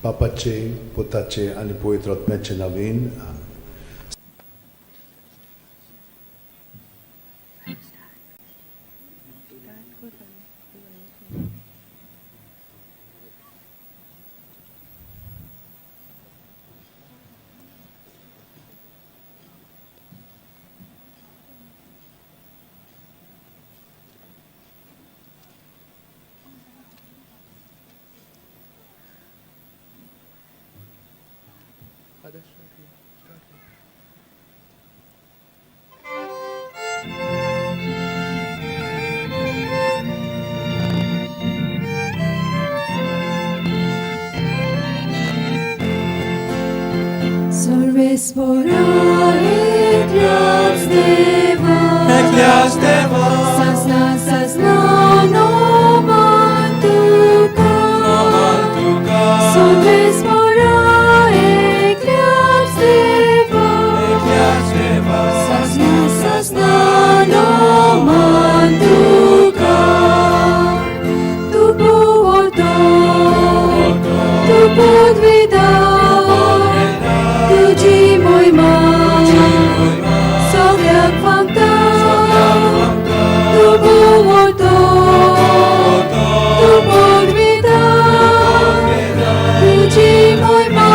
बापाचे, पुताचे आनी पवित्र आत्म्याचे नांवान, आमेन. सर्वेस्पोरा एकल्याच देवा, एकल्याच देवा, सासना सासना नमन तुका, नमन तुका, सर्वेस्पोरा एकल्याच देवा, एकल्याच देवा, सासना सासना नमन तुका. तूं पळोवतो, तूं पदविदा, तुजी मोहिमा सगळ्याक फांकता. तूं पळोवतो, तूं पदविदा, तुजी मोहिमा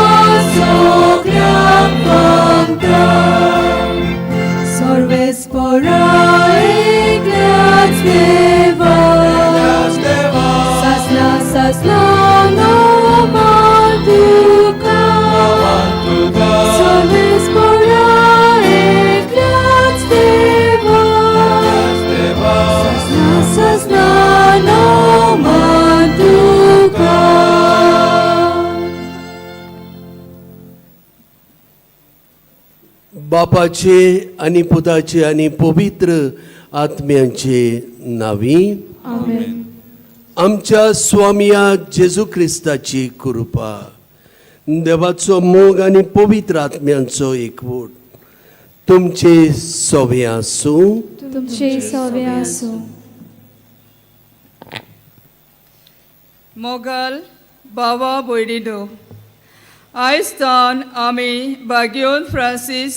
सगळ्याक फांकता. सर्वेस्पोरा एकल्याच देवा, सासना सासना नमन तुका, सर्वेस्पोरा एकल्याच देवा, सासना सासना नमन तुका. बापाचे आनी पुताचे आनी पवित्र आत्म्यांचे नांवी. आमेन. आमच्या स्वामया जेजू क्रिस्ताची कृपा, देवाचो मोग आनी पवित्र आत्म्यांचो एकवट तुमचे सोवे आसूं. तुमचे सवे आसूं. मोगल बाबा भयणीनो, आयज तावन आमी बाग्योन फ्रांसीस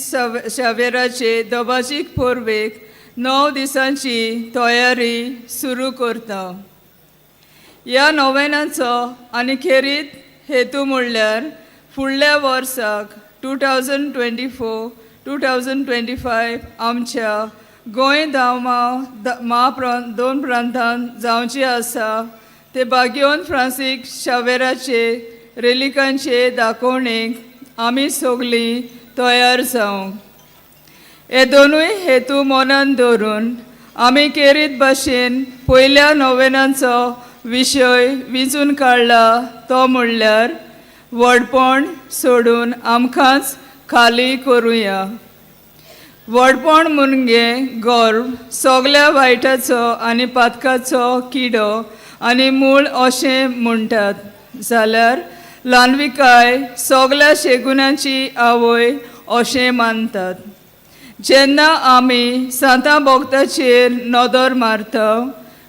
शावेराचे दोबाजीक परबेक 9 दिसांची तयारी सुरू करता. ह्या नोवेनाचो आनी खेरीत हेतू म्हणल्यार फुडल्या वर्साक 2024 2025 आमच्या गोंय दावमा म्हाप्रांत दोन प्रांतांत जावची आसा ते बाग्योन फ्रांसीक शावेराचे रेलिकांचे दाखोवणेक आमी सगळीं तयार जावंक. हे दोनूय हेतू मनान दवरून आमी केरीत भाशेन पयल्या नोवेनाचो विशय विंचून काडला तो म्हणल्यार व्हडपण सोडून आमकांच खाली करुया. व्हडपण मुनगे गर्व सगल्या वायटाचो आनी पातकाचो किडो आनी मूळ अशें म्हणटात, जाल्यार ल्हानविकाय सगल्या शेगुणांची आवय अशें मानतात. जेन्ना आमी सांतां भोगताचेर नदर मारता,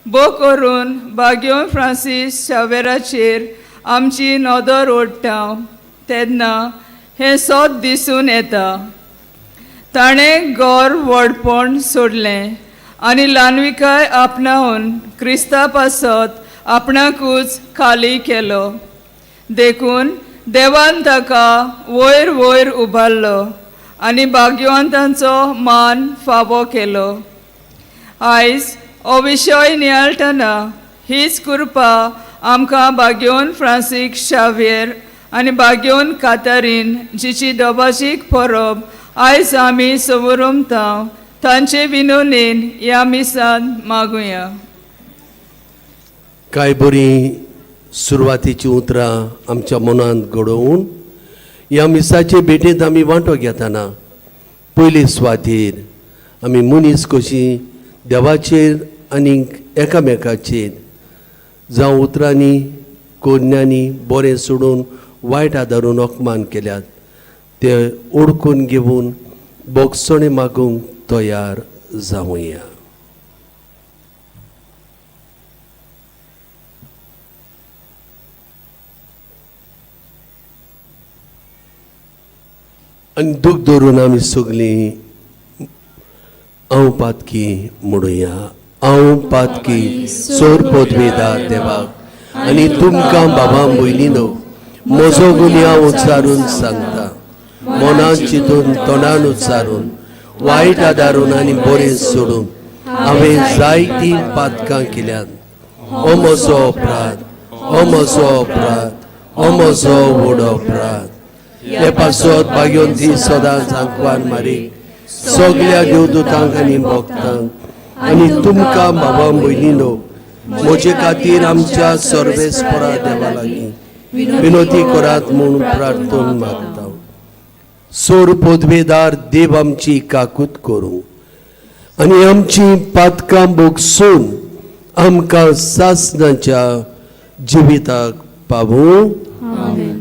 बो करून बाग्योन फ्रांसीस शावेराचेर आमची नदर ओडटा तेन्ना हें सत दिसून येता. ताणें गोर व्हडपण सोडलें आनी ल्हानविकाय आपणावन क्रिस्ता पासत आपणाकूच खाली केलो. देखून देवान ताका वयर वयर उबारलो आनी भाग्यवंतांचो मान फावो केलो. आयज हो विशय नियाळटना हीच कृपा आमकां बाग्योन फ्रांसीक शाव्येर आनी बाग्योन कातारीन जिची दोबाजीक परब आयज आमी सवरमता तांचे विनोनेन ह्या मिसान मागुया. कांय बरीं सुरवातीचीं उतरां आमच्या मनांत घडोवन ह्या मिसाचे भेटेंत आमी वांटो घेतना पयले सुवातेर आमी मनीस कशी देवाचेर आनी एकामेकाचेर जावं उतरांनी कोन्यांनी बरें सोडून वायट आदारून अपमान केल्यात ते ओडकून घेवन बोगसणें मागूंक तयार जावया. आनी दूख धरून आमी सगलीं हांव पातकी म्हणुया. हांव पातकी सोर पदवेदार देवाक आनी तुमकां बाबा भयणीनो म्हजो गुन्यांव उच्चारून सांगता. मनान चिंतून तोंडान उच्चारून वायट आदारून आनी बरें सोडून हांवें जायतीं पातकां केल्यांत. हो म्हजो अपराध, हो म्हजो अपराध, हो म्हजो व्हड अपराध. हे पासत भाग्यवंती सदांच आंकवार मारी सगल्या देवदूतांक आनी भक्तांक आनी तुमकां बाबा भयणीनो म्हजे खातीर आमच्या सर्वेस्परा देवा लागीं विनोती करात म्हूण प्रार्थन मागता. सोर पदवेदार देव आमची काकूत करूं आनी आमची पातकां भोगसून आमकां सासणाच्या जिविताक पावूं. आमेन.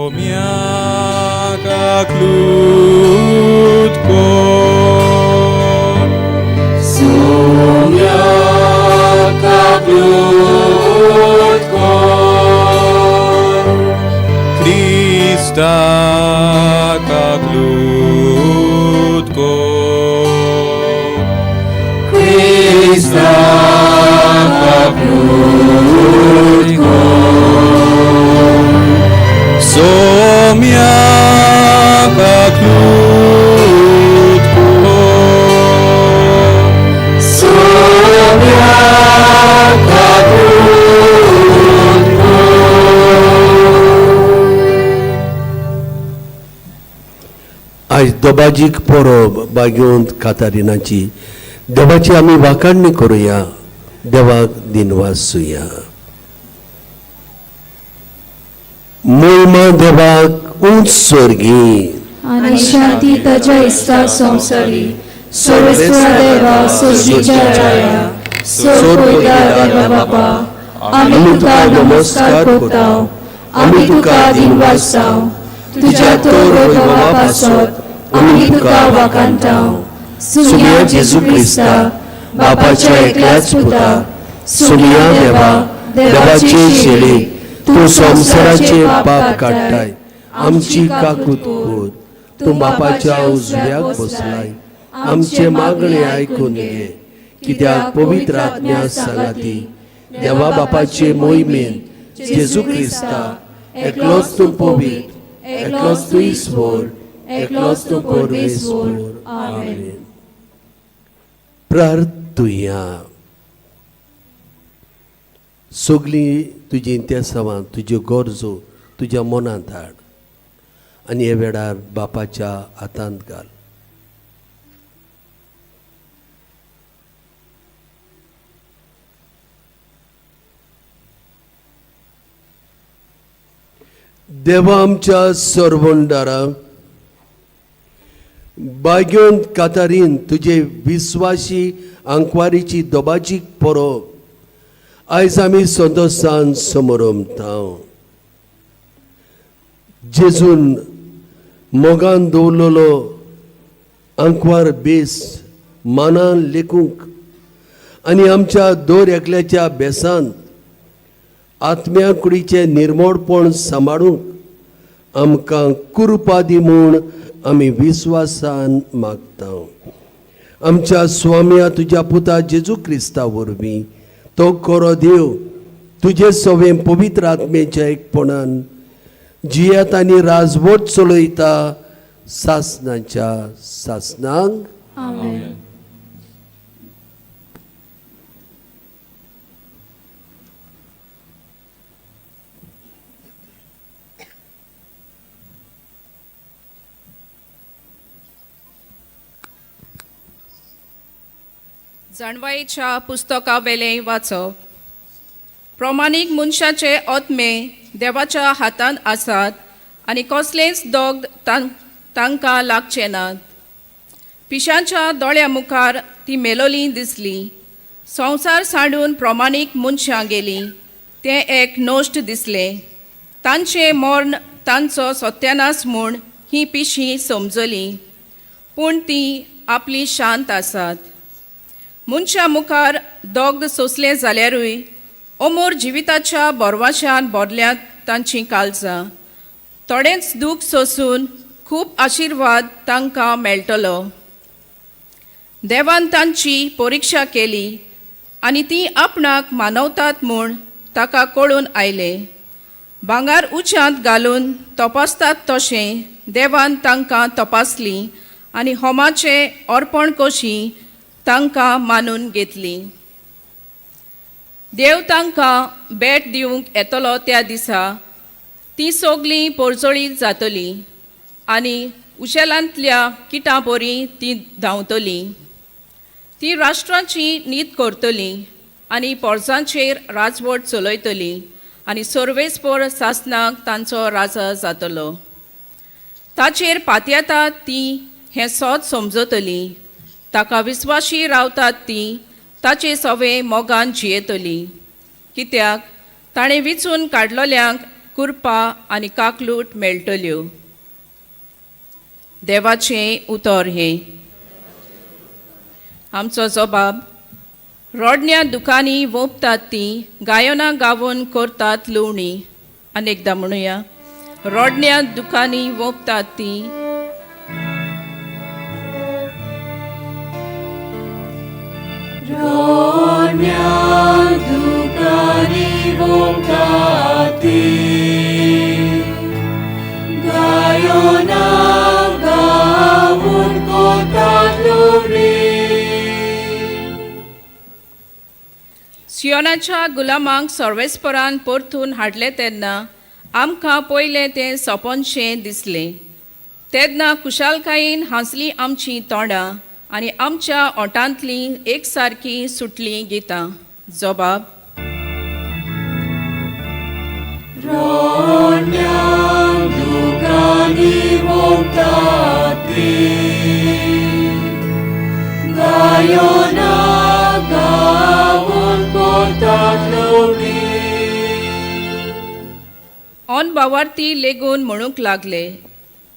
Somiaka klutko, Somiaka klutko, Krista klutko, Krista klutko. Somiaka klutko, Somiaka klutko. आयज दोबाजीक परब भाग्यवंत कातारिनाची देवाची आमी वाखाणणी करुया. देवाक दिनवासुया. मोहिमा देवाक उंच स्वर्गी आनी शांती ताज्या इश्टा संवसारी. सर्वेस्परा देवा सृश्टीच्या राया सोर पयल्या देवा बापा आमी तुका नमस्कार करता. आमी तुका दिनवासता. तुज्या तोर वैभवा पासत आमी तुका वाखाणटा. सुम्या जेजू क्रिस्ता बापाच्या एकल्याच पुता सुमिया देवा देवाचे शेळी तूं संवसाराचे पाप काडटाय आमची काकूत कर. तूं बापाच्या उजव्याक बसलाय आमचे मागणे आयकून घे. कित्याक पवित्र आत्म्या सांगाती देवा बापाचे मोहिमेन जेजू क्रिस्ता एकलोच तूं पवित्र, एकलोच तूं ईश्वर, एकलोच तूं परमेश्वर. आमेन. प्रार्थुया. सगलीं तुजीं तेसांवां तुज्यो गरजो तुज्या मनांत हाड आनी हे वेळार बापाच्या हातांत घाल. देवा आमच्या सर्वंडारा भाग्यवंत कातारीन तुजे विस्वाशी आंकवारीची दोबाजी परब आयज आमी संतोशान समरमता. जेजून मोगान दवरलेलो आंकवार बेस मानान लेखूंक आनी आमच्या दर एकल्याच्या बेसांत आत्म्या कुडीचें निर्मोडपण सांबाळूंक आमकां कुरपा दी म्हूण आमी विस्वासान मागता. आमच्या स्वाम्या तुज्या पुता जेजू क्रिस्ता वरवीं तो खरो देव तुजे सवें पवित्र आत्मेच्या एकपणान जियेत आनी राजवट चलयता सासनाच्या सासनांक. आमेन. जाणवायेच्या पुस्तकावेलें वाचप. प्रमाणीक मनशाचे आत्मे देवाच्या हातांत आसात आनी कसलेंच दोग तांकां लागचे नात. पिशांच्या दोळ्या मुखार ती मेलोली दिसली. संवसार सांडून प्रमाणीक मनशां गेलीं तें एक नश्ट दिसलें. तांचें मर्ण तांचो सत्यानाश म्हूण ही पिशीं समजलीं, पूण तीं आपली शांत आसात. मनशा मुखार दोग सोंसले जाल्यारूय अमोर जिविताच्या बोरवाशान भरल्यात तांचीं काळजां. थोडेंच दूख सोंसून खूब आशिर्वाद तांकां मेळटलो. देवान तांची परिक्षा केली आनी ती आपणाक मानवतात म्हूण ताका कळून आयलें. भांगर उच्यांत घालून तपासतात तशें देवान तांकां तपासली आनी होमाचें अर्पण कशी तांकां मानून घेतली. देव तांकां भेट दिवंक येतलो त्या दिसा ती सगळीं पोरजोळी जातली आनी उशेलांतल्या किटां परी ती धांवतली. ती राष्ट्रांची नीत करतली आनी पोरजांचेर राजवट चलयतली आनी सर्वेस्पोर सासनाक तांचो राजा जातलो. ताचेर पातयेतात ती हें सोद समजतली. ताका विस्वाशी रावतात ती ताचे सवे मोगान जियेतली. कित्याक ताणें विचून काडलोल्यांक कुरपा आनी काकलूट मेळटल्यो. देवाचें उतर हें. आमचो जबाब. रोडण्या दुकांनी वोंपतात ती गायनां गावोन करतात लुवणी. आनी एकदां म्हणुया, रोडण्या दुकांनी वोंपतात ती रोडण्या दुकांनी वोंपतात ती गायनां गावून करतात लुवणी. सियोनाच्या गुलामांक सर्वेस्परान परतून हाडले तेन्ना आमकां पयलें तें सपनशें दिसलें. तेन्ना खुशालकायेन हांसलीं आमचीं तोंडां आनी आमच्या ओंठांतलीं एकसारकीं सुटलीं गितां. जबाब. रोडण्या दुकांनी वोंपतात ती गायनां गावून करतात लुवणी. अनभावार्थी लेगून म्हणूंक लागले,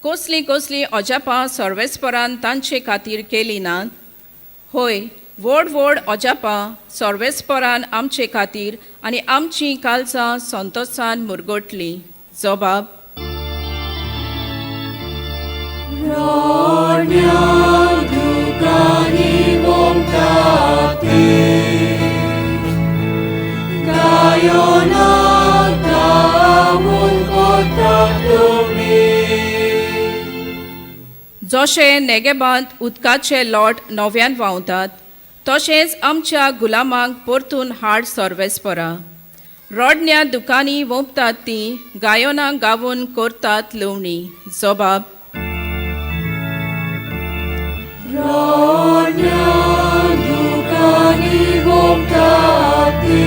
कसलीं कसलीं अजापां सर्वेस्परान तांचे खातीर केलीं नात? होय, व्हड व्हड अजापां सर्वेस्परान आमचे खातीर आनी आमचीं काळजां संतोसान मुरगटलीं. जबाब. रोडण्या दुकांनी वोंपतात ती गायनां गावून करतात लुवणी. जशें नेगेबांत उदकाचे लोट नव्यान व्हांवतात तशेंच आमच्या गुलामांक परतून हाड सर्वेस्परा. रोडण्या दुकांनी वोंपतात ती गायनां गावून करतात लुवणी. जबाब. रोडण्या दुकांनी वोंपतात ती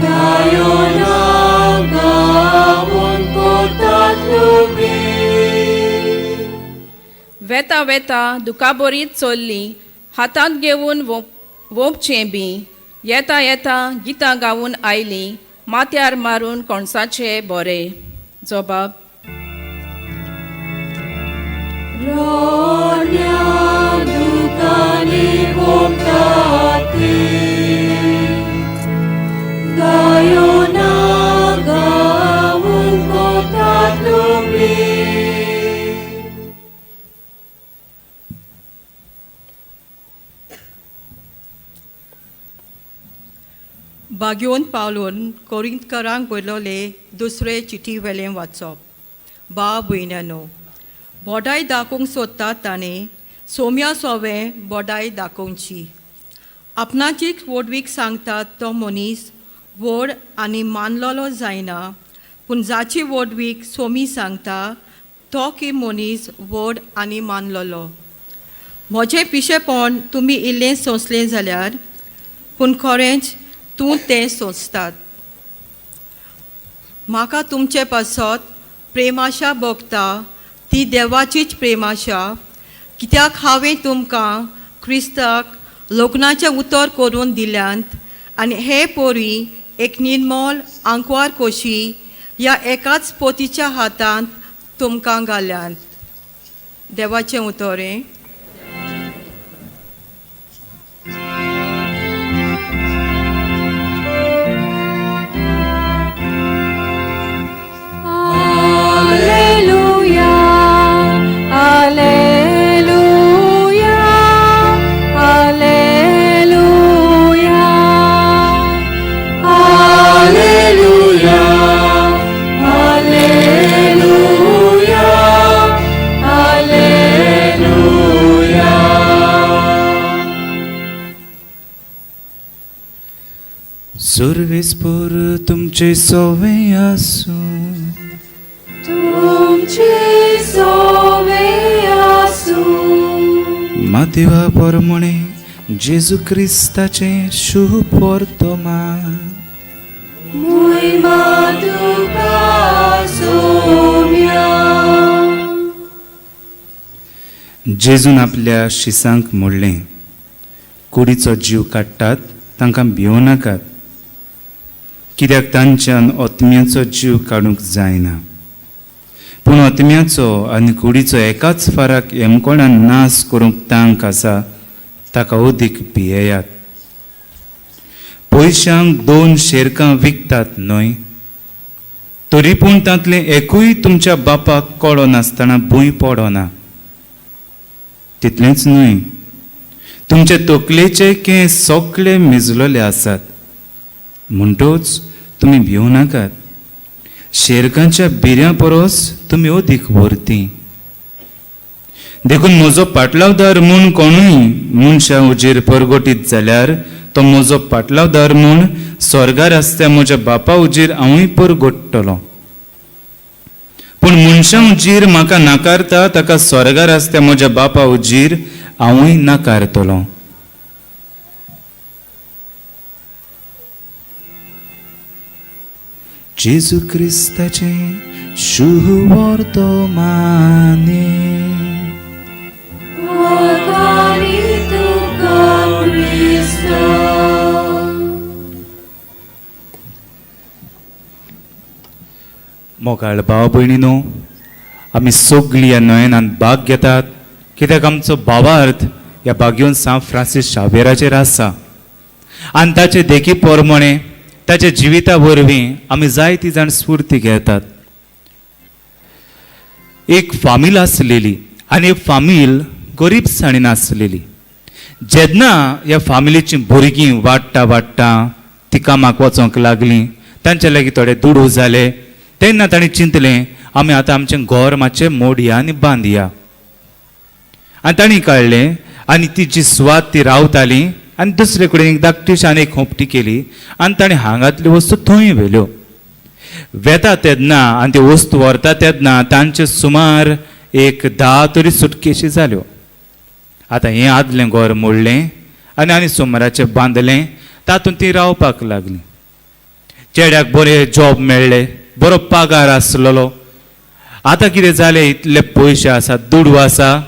गायनां गावून करतात लुवणी. वेता वेता दुकाबरीत चल्ली हातांत घेवन वोंपचें बी. येता येता गितां गावून आयलीं माथ्यार मारून कोणसाचे बोरे. जबाब. रोडण्या दुकांनी वोंपतात ती गायनां गावून करतात लुवणी. बाग्योन पावलून कोरिंतकारांक बरयलोले दुसरे चिटी वेलें वाचप. बा भयण्यानो, बोडाय दाखोवंक सोदता ताणें सोम्या सोवें बोडाय दाखोवची. आपणाचीच व्हडवीक सांगतात तो मनीस व्हड आनी मानलोलो जायना, पूण जाची व्हडवीक सोमी सांगता तो की मनीस व्हड आनी मानलोलो. म्हजें पिशेपण तुमी इल्लें सोंसलें जाल्यार, पूण खरेंच तूं तें सोंसतात. म्हाका तुमचे पासत प्रेमाशा भोगता ती देवाचीच प्रेमाशा, कित्याक हांवें तुमकां क्रिस्ताक लग्नाचें उतर करून दिल्यांत आनी हे पोरी एक निर्मोल आंकवार कोशी ह्या एकाच पोतीच्या हातांत तुमकां घाल्यांत. देवाचें उतर हें. सुर्वेसपूर तुमचे सोवे आसूं. तुमचे सोवे आसूं. मातेवा परमणे जेजू क्रिस्ताचें शुभ वर्तमान. मोहिमा तुका सोम्या. जेजून आपल्या शिसांक म्हणलें, कुडीचो जीव काडटात तांकां भिवं नाकात, कित्याक तांच्यान आत्म्याचो जीव काडूंक जायना. पूण आत्म्याचो आनी कुडीचो एकाच फरक येमकोणान नाश करूंक तांक आसा, ताका अदीक भियेयात. पयशांक 2 शेरकां विकतात न्हय? तरी पूण तांतलें एकूय तुमच्या बापाक कळो नासतना भूंय पडना. तितलेंच न्हय, तुमचे तकलेचे केंस सगळे मिजलोले आसात. म्हणटूच तुमी भिवं नाकात, शेरकांच्या बिऱ्यां परस तुमी अदीक व्हरती. देखून म्हजो पाटलावदार म्हूण कोणूय मनशां हुजीर परगटीत जाल्यार तो म्हजो पाटलावदार म्हूण स्वर्गार आसत्या म्हज्या बापा हुजीर हांवूय परगट्टलो. पूण मनशां हुजीर म्हाका नाकारता ताका स्वर्गार आसत्या म्हज्या बापा हुजीर हांवूय नाकारतलो. जेजू क्रिस्ताचें शुभ वर्तमाने. मोगाळ भाव भयणीनो, आमी सगळीं ह्या नयनान भाग घेतात, कित्याक आमचो भावार्थ ह्या बागयोन सांत फ्रांसीस शावेराचेर आसा आनी ताचे देखी प्रमाणे ताच्या जिविता वरवीं आमी जायती जाण स्फूर्ती घेतात. एक फामील आसलेली आनी एक फामील गरीबसाणेन आसलेली. जेन्ना ह्या फामिलीची भुरगीं वाडटा वाडटा ती कामाक वचोंक लागलीं, तांचे लागीं थोडे दुडू जाले, तेन्ना तांणी चिंतलें आमी आतां आमचें घर मातशें मोडया आनी बांदया. आनी तांणी काडलें आनी ती जी सुवात ती रावताली आनी दुसरे कडेन एक धाकटीशी आनी एक खोंपटी केली आनी ताणें हांगांतल्यो वस्तू थंय व्हेल्यो. वेता तेन्ना आनी त्यो वस्तू व्हरता तेन्ना तांचे सुमार एक 10 तरी सुटकेशी जाल्यो. आतां हें आदलें घर मोडलें आनी आनी सुमाराचें बांदलें, तातूंत ती रावपाक लागली. चेड्याक बरें जॉब मेळ्ळें, बरो पगार आसलेलो. आतां कितें जालें, इतले पयशे आसा, दुडू आसा,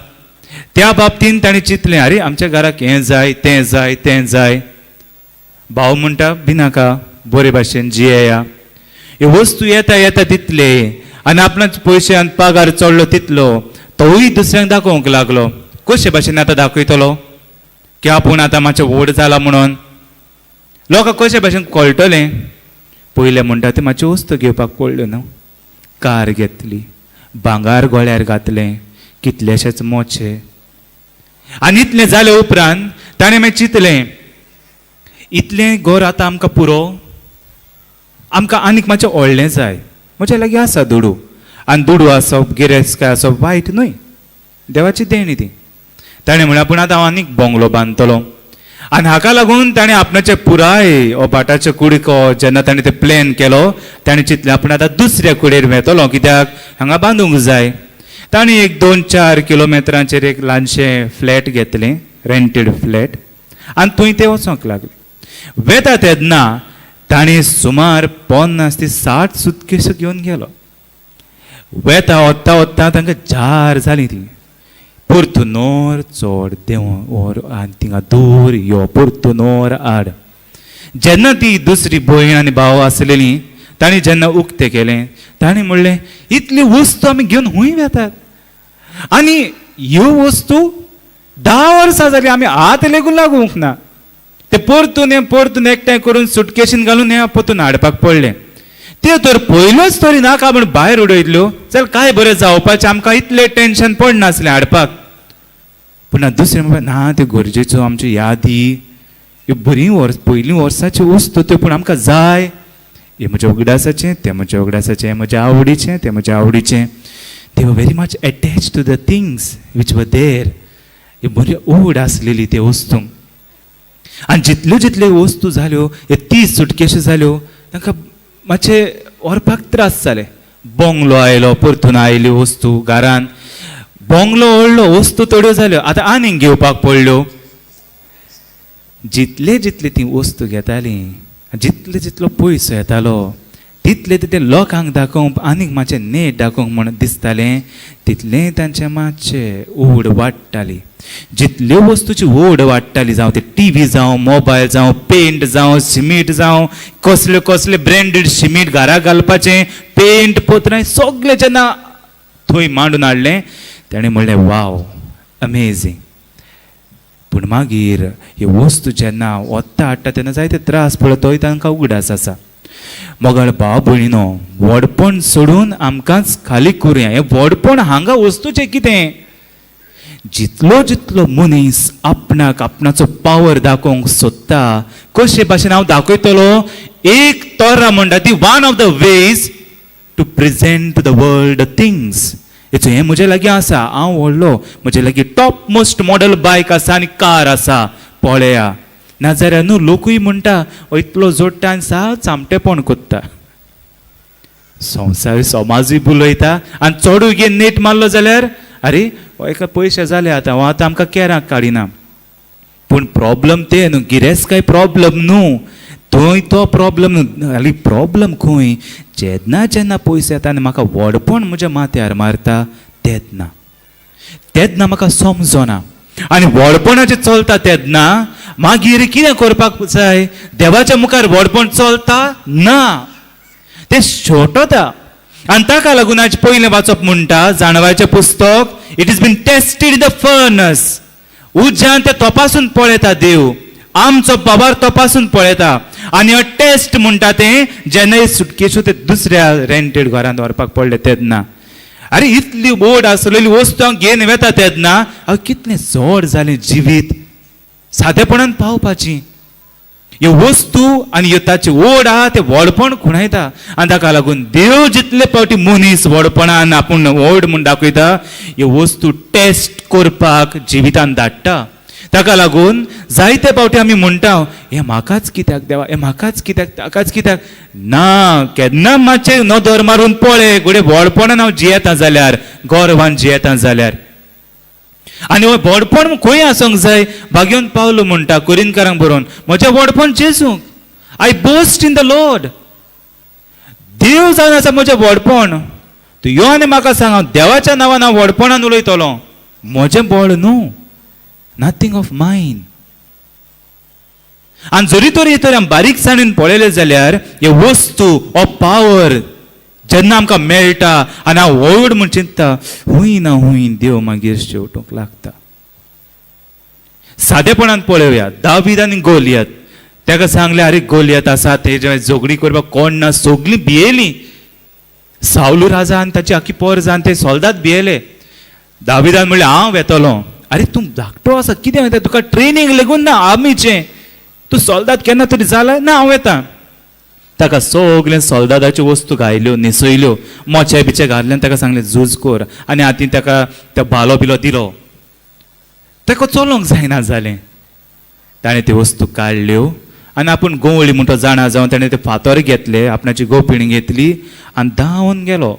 त्या बाबतीन ताणें चिंतलें आरे आमच्या घराक हें जाय, तें जाय, तें जाय. भाव म्हणटा भिनाका, बरे भाशेन जियेया, ह्यो वस्तू येता येता तितले आनी आपणाच पयशे आनी पगार चडलो तितलो तोवूय दुसऱ्यांक दाखोवंक लागलो. कशे भाशेन आतां दाखयतलो की आपूण आतां मातशें व्हड जाला म्हणून लोकांक कशे भाशेन कळटलें. पयलें म्हणटा तें मातश्यो वस्तू घेवपाक पडल्यो न्हू, कार घेतली, भांगार गळ्यार घातलें, कितलेशेच मोचे. आनी इतलें जालें उपरांत ताणें मागीर चिंतलें इतलें घर आतां आमकां पुरो, आमकां आनीक मातशें व्हडलें जाय, म्हज्या लागीं आसा दुडू. आनी दुडू आसप गिरेस्तकाय आसप वायट न्हय, देवाची देणी ती. ताणें म्हणलें पूण आतां हांव आनीक बंगलो बांदतलो. आनी हाका लागून ताणें आपणाचें पुराय हो भाटाचो कुडको जेन्ना ताणें तें प्लॅन केलो, ताणें चिंतलें आपूण आतां दुसऱ्या कुडेर वेतलो, कित्याक हांगा बांदूंक जाय. ताणें एक 2-4 किलोमिटरांचेर एक ल्हानशें फ्लॅट घेतलें, रेंटेड फ्लॅट, आनी थंय ते वचोंक लागले. वेता तेन्ना ताणें सुमार 50 ते 60 सुटकेसो घेवन गेलो. वेता वता वता तांकां जार जाली ती, परतून नोर चड देंव ओर आनी थिंगा दूर यो, परतून नोर आड. जेन्ना ती दुसरी भयण आनी भाव आसलेली तांणी जेन्ना उक्तें केलें, तांणी म्हणलें इतली वस्तू आमी घेवन खूंय वेतात आनी ह्यो वस्तू 10 वर्सां जालीं आमी हात लेगून लागूंक ना. ते परतून हें परतून एकठांय करून सुटकेशीन घालून हें परतून हाडपाक पडलें. त्यो तर पयल्योच तरी नाका म्हूण भायर उडयतल्यो जाल्यार काय बरें जावपाचें, आमकां इतलें टेंशन पडनासलें हाडपाक. पूण दुसरें म्हणल्यार ना त्यो गरजेच्यो आमच्यो यादी, ह्यो बरीं वर्स पयलीं वर्साच्यो वस्तू त्यो पूण आमकां जाय. हें म्हज्या उगडासाचें, तें म्हज्या उगडासाचें, हें म्हज्या आवडीचें, तें म्हज्या आवडीचें. They were very much attach to the things which were there. ही बरी ओड आसलेली ते वस्तूंक. आनी जितल्यो जितल्यो वस्तू जाल्यो हे 30 सुटकेशी जाल्यो, तांकां मातशें व्हरपाक त्रास जाले. बोंगलो आयलो, परतून आयल्यो वस्तू घरान, बोंगलो व्हडलो, वस्तू थोड्यो जाल्यो, आतां आनीक घेवपाक पडल्यो. जितले जितले ती वस्तू घेताली, जितले जितलो पयसो येतालो तितले तितले लोकांक दाखोवंक आनीक मातशें नेट दाखोवंक म्हूण दिसतालें, तितलें तांचें मातशें ओड वाडटाली. जितल्यो वस्तूची ओड वाडटाली, जावं ते टीव्ही जावं, मोबायल जावं, पेंट जावं, सिमीट जावं, कसले कसले ब्रँडेड सिमीट घरा घालपाचें, पेंट पत्रां सगळें जेन्ना थंय मांडून हाडलें तेणें म्हणलें वाव अमेजींग. पूण मागीर ह्यो वस्तू जेन्ना वता हाडटा तेन्ना जायते त्रास पडलो, तोय तांकां उगडास आसा. मोगाळ भाव भयणीनो, व्हडपण सोडून आमकांच खाली करुया. हें व्हडपण हांगा वस्तूचें कितें, जितलो जितलो मनीस आपणाक आपणाचो पावर दाखोवंक सोदता, कशे भाशेन हांव दाखयतलो, एक तोरा म्हणटा ती one of the ways to present to the world things. हेचो हें म्हजे लागीं आसा, हांव व्हडलो, म्हजे लागीं टॉप मोस्ट मॉडल बायक आसा आनी कार आसा, पळया. नाजाल्यार न्हू लोकूय म्हणटा इतलो जोडटा आनी चामटेपण कोत्ता. संवसार समाजूय बुलयता आनी चडूय घे नेट मारलो जाल्यार अरे एका पयशे जाले आतां, हो आतां आमकां केराक काडिना. पूण प्रॉब्लम तें न्हू, गिरेस्त काय प्रॉब्लम न्हू, थंय तो प्रॉब्लम न्हू. हाली प्रॉब्लम खंय, जेन्ना जेन्ना पयशे येता आनी म्हाका व्हडपण म्हज्या माथ्यार मारता तेन्ना तेन्ना म्हाका समजना. आनी व्हडपणाचें चलता तेन्ना मागीर कितें करपाक जाय, देवाच्या मुखार व्हडपण चलता ना, तें शेवटता. आनी ताका लागून आज पयलें वाचप म्हणटा जाणवायचें पुस्तक, it is been tested in the furnace. उज्यान तें तपासून पळयता देव, आमचो बाबार तपासून पळयता. आनी हो टेस्ट म्हणटा तें जेन्ना सुटकेच्यो ते दुसऱ्या रेंटेड घरांत व्हरपाक पडलें तेन्ना, अरे इतली बोड आसलेली वस्तू हांव घेवन वेता तेन्ना हांव कितलें जड जालें जिवीत सादेपणान पावपाची. ह्यो वस्तू आनी ह्यो ताची ओड आहा तें व्हडपण खुणायता. आनी ताका लागून देव जितले फावटी मनीस व्हडपणान आपूण व्हड म्हूण दाखयता, ह्यो वस्तू टेस्ट करपाक जिवितान धाडटा. ताका लागून जायते फावटी आमी म्हणटा हें म्हाकाच कित्याक देवा, हें म्हाकाच कित्याक, ताकाच कित्याक ना. केन्ना मातशें नदर मारून पळय, घडये व्हडपणान हांव जियेता जाल्यार, गर्वान जियेता जाल्यार. आनी व्हडपण खंय आसूंक जाय, भाग्योन पावलो म्हणटा कोरिनकारांक बरोवन, म्हजें व्हडपण जेजूंक, I boast in the Lord. देव जावन आसा म्हजें व्हडपण, तूं यो आनी म्हाका सांग, हांव देवाच्या नांवान हांव व्हडपणान उलयतलो, म्हजें बळ न्हू, नथींग ऑफ मायन. आनी जरी तरी तर आमी बारीकसाणेन पळयलें जाल्यार हे वस्तू हो पावर जेन्ना आमकां मेळटा आनी हांव व्हड म्हूण चिंतता, हुंय ना हुंय देव मागीर शेवटूंक लागता. सादेपणान पळोवया, दावीद आनी गोलियत, ताका सांगलें अरे गोलियत आसा तेजे झगडी करपाक कोण ना, सगळीं भियेलीं. सावलू राजा आनी ताची आखी पोर जावन ते सोल्दाद भियेले. दाविदान म्हणलें हांव वेतलो. अरे तूं धाकटो आसा, कितें वयता, तुका ट्रेनींग लेगून ना आर्मीचें, तूं सोल्दाद केन्ना तरी जाला ना, हांव वेता. ताका सगळें सोल्दादाच्यो वस्तू घायल्यो, न्हेसयल्यो, मोचे बिचे घातले आनी ताका सांगलें झूज कर. आनी हातीन ताका त्या भालो बिलो दिलो, ताका चलोवंक जायना जालें. ताणें त्यो वस्तू काडल्यो आनी आपूण गवळी म्हणटा जाणा जावन ताणें ते फातर घेतले, आपणाची गोपिणी घेतली आनी धांवन गेलो.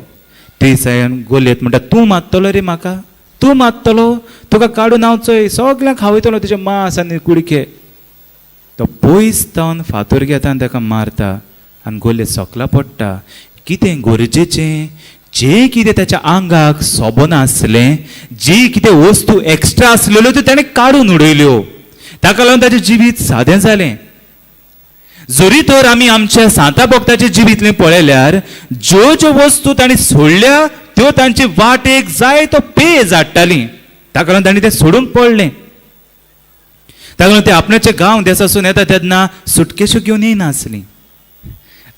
ते सायन गोलयत म्हणटा तूं मारतलो रे म्हाका, तूं मारतलो, तुका काडून हांव चोय सगळ्यांक खावयतलो तुजें मांस आनी कुडके. तो पयस जावन फातर घेता आनी ताका मारता आनी गोलयत सकला पडटा. कितें गरजेचें जें कितें ताच्या आंगाक सोबनासलें, जी कितें वस्तू एक्स्ट्रा आसलेल्यो त्यो ताणें काडून उडयल्यो. ताका लागून ताचें जिवीत सादें जालें. जरी तर आमी आमच्या सांता भक्ताच्या जिवीतलें पळयल्यार ज्यो ज्यो वस्तू ताणें सोडल्या त्यो तांचे वाटेक जाय तो पेज हाडटाली. ताका लागून ताणें तें सोडूंक पडलें. ताका लागून ते आपणाचे गांव देसासून येता तेन्ना सुटकेश्यो घेवन येयनासली.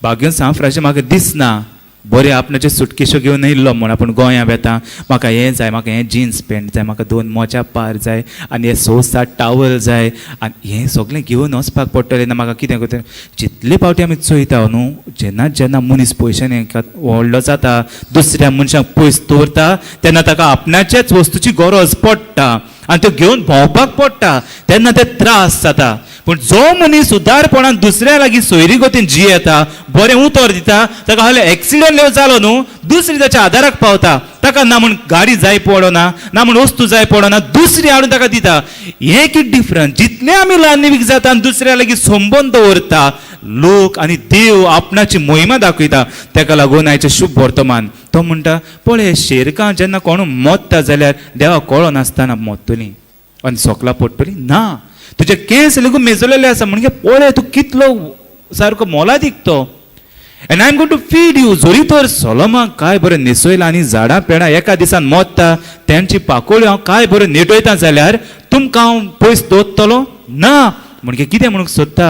भाग्योन सांग फ्राशें म्हाका दिसना बरें आपणाच्यो सुटकेश्यो घेवन येयल्लो म्हूण आपूण गोंया वेता, म्हाका हें जाय, म्हाका हें जिन्स पॅन्ट जाय, म्हाका 2 मोजा पार जाय आनी हें 6-7 टावल जाय आनी हें सगळें घेवन वचपाक पडटलें ना म्हाका कितें करतलें. जितले फावटी आमी चोयता न्हू, जेन्ना जेन्ना मनीस पयशांनी व्हडलो जाता, दुसऱ्या मनशाक पयस दवरता, तेन्ना ताका आपणाच्याच वस्तूची गरज पडटा आनी त्यो घेवन भोंवपाक पडटा, तेन्ना ते त्रास जाता. पूण जो मनीस उदारपणान दुसऱ्या लागीं सोयरी गतीन जियेता, बरें उतर दिता, ताका हाले एक्सिडंट जालो न्हू, दुसरी ताच्या आदाराक पावता. ताका ना म्हूण गाडी जाय पडना, ना म्हूण वस्तू जाय पडना, दुसरी हाडून ताका दिता. हें कितें डिफरंस? जितलें आमी ल्हानवीक जाता आनी दुसऱ्या लागीं संबंद दवरता, लोक आनी देव आपणाची मोहिमा दाखयता. ताका लागून आयचें शुभ वर्तमान तो म्हणटा, पळय शेरकां जेन्ना कोण मोत्ता जाल्यार देवाक कळनासतना मोत्तलीं आनी सोकलां पडटलीं ना. तुजे केंस लेगून मेजलेले आसा, म्हणजे पळय तूं कितलो सारको मोलादीक तो. And I am going to feed you. जरी तर सोलोमाक काय बरें न्हेसयलां आनी झाडां पेडां एका दिसान मोत्ता, तेंची पाकोळ्यो हांव काय बरें नेटयता जाल्यार तुमकां हांव पयस दवरतलो ना. म्हणजे कितें म्हणूंक सोदता,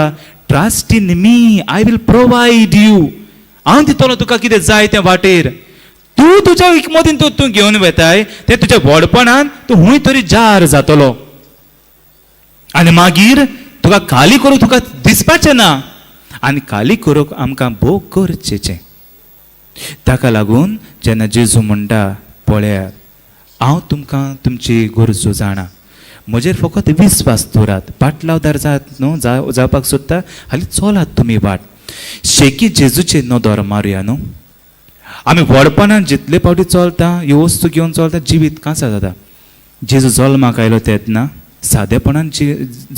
trust in me, I will provide you. हांव दितलो तुका कितें जाय तें वाटेर. तूं तुज्या हिकमतीन तूं घेवन वेताय तें तुज्या व्हडपणान तूं हूंय तरी जार जातलो आनी मागीर तुका खाली करूंक तुका दिसपाचें ना. आनी खाली करूंक आमकां भोव गरजेचें. ताका लागून जेन्ना जेजू म्हणटा, पळयात हांव तुमकां तुमची गरजो जाणा, म्हजेर फकत विस्वास दवरात. पाटलावदार जात न्हू जावपाक सोदता, हालीं चलात तुमी वाट. शेकी जेजूचेर नदर मारुया न्हू. आमी व्हडपणान जितले फावटी चलता, ह्यो वस्तू घेवन चलता, जिवीत कांसा जाता. जेजू जल्माक आयलो तेन्ना सादेपणान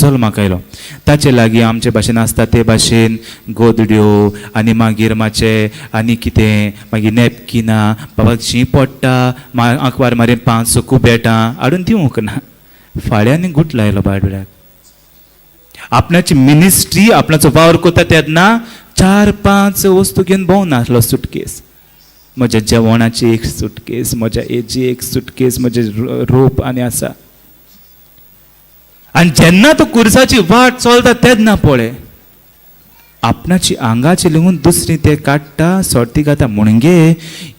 जल्माक आयलो. ताचे लागीं आमचे भाशेन आसता ते भाशेन गोदड्यो आनी मागीर मातशें आनी कितें, मागीर नॅपकिनां, बाबा शीं पडटा, आंकवार मारीन 5 कुबेटां हाडून दिवंक ना. फाळ्यांनी गुट लायलो बाबड्याक. आपणाची मिनिस्ट्री, आपणाचो वावर करता तेन्ना 4-5 वस्तू घेवन भोंवना नासलो. सुटकेस, म्हज्या जेवणाची एक सुटकेस, म्हज्या हेजी एक सुटकेस, म्हजें रोप आनी आसा. आनी जेन्ना तूं कुर्साची वाट चलता तेन्ना पळय आपणाची आंगाची लिंगून दुसरी ते काडटा, सोडटी घाता. म्हणगे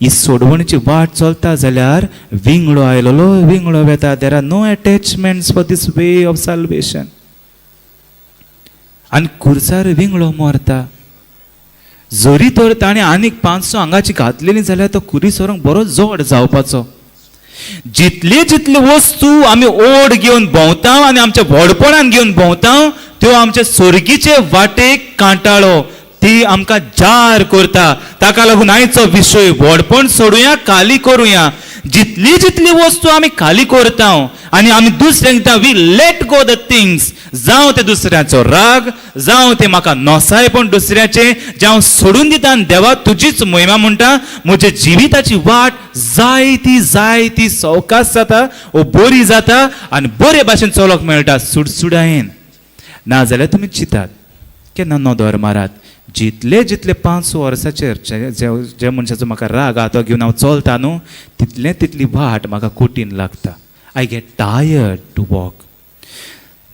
ही सोडवणीची वाट चलता जाल्यार विंगडो आयलोलो विंगडो वेता. There are no attachments for this way of salvation. आनी कुर्सार विंगडो मरता. जरी तर ताणें आनीक 500 आंगाची घातलेली जाल्यार तो कुरीस व्हरूंक बरो जोड जावपाचो. जितली जितली वस्तू आमी ओड घेवन भोंवता आनी आमच्या व्हडपणान घेवन भोंवता, त्यो आमच्या सोर्गीचे वाटेक कांटाळो, ती आमकां जार करता. ताका लागून आयचो विशय व्हडपण सोडुया, खाली करुया. जितली जितली वस्तू आमी खाली करता आनी आमी दुसऱ्यांक दिता, we let go the things. जावं ते दुसऱ्याचो राग, जावं ते म्हाका नोसाय पण दुसऱ्याचें, जें हांव सोडून दिता आनी देवा तुजीच मोहिमा म्हणटा, म्हज्या जिविताची वाट जायती जायती सवकास जाता, ओ बरी जाता आनी बरे भाशेन चलोवंक मेळटा सुडसुडायेन. नाजाल्यार तुमी चिंतात, केन्ना नदर मारात, जितले जितले 5 वर्साचेर जे मनशाचो म्हाका राग आहा तो घेवन हांव चलता न्हू, तितले तितली वाट म्हाका कठीण लागता. I get tired to walk.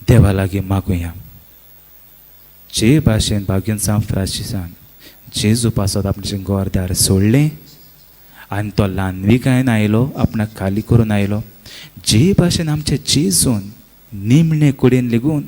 देवा लागीं मागुया. जे भाशेन भाग्यन सांत फ्रांसिसान जेजू पासत आपणाचें घरदार सोडलें आनी तो ल्हानविकायेन आयलो, आपणाक खाली करून आयलो, जे भाशेन आमचे जेजून निमणे कडेन लेगून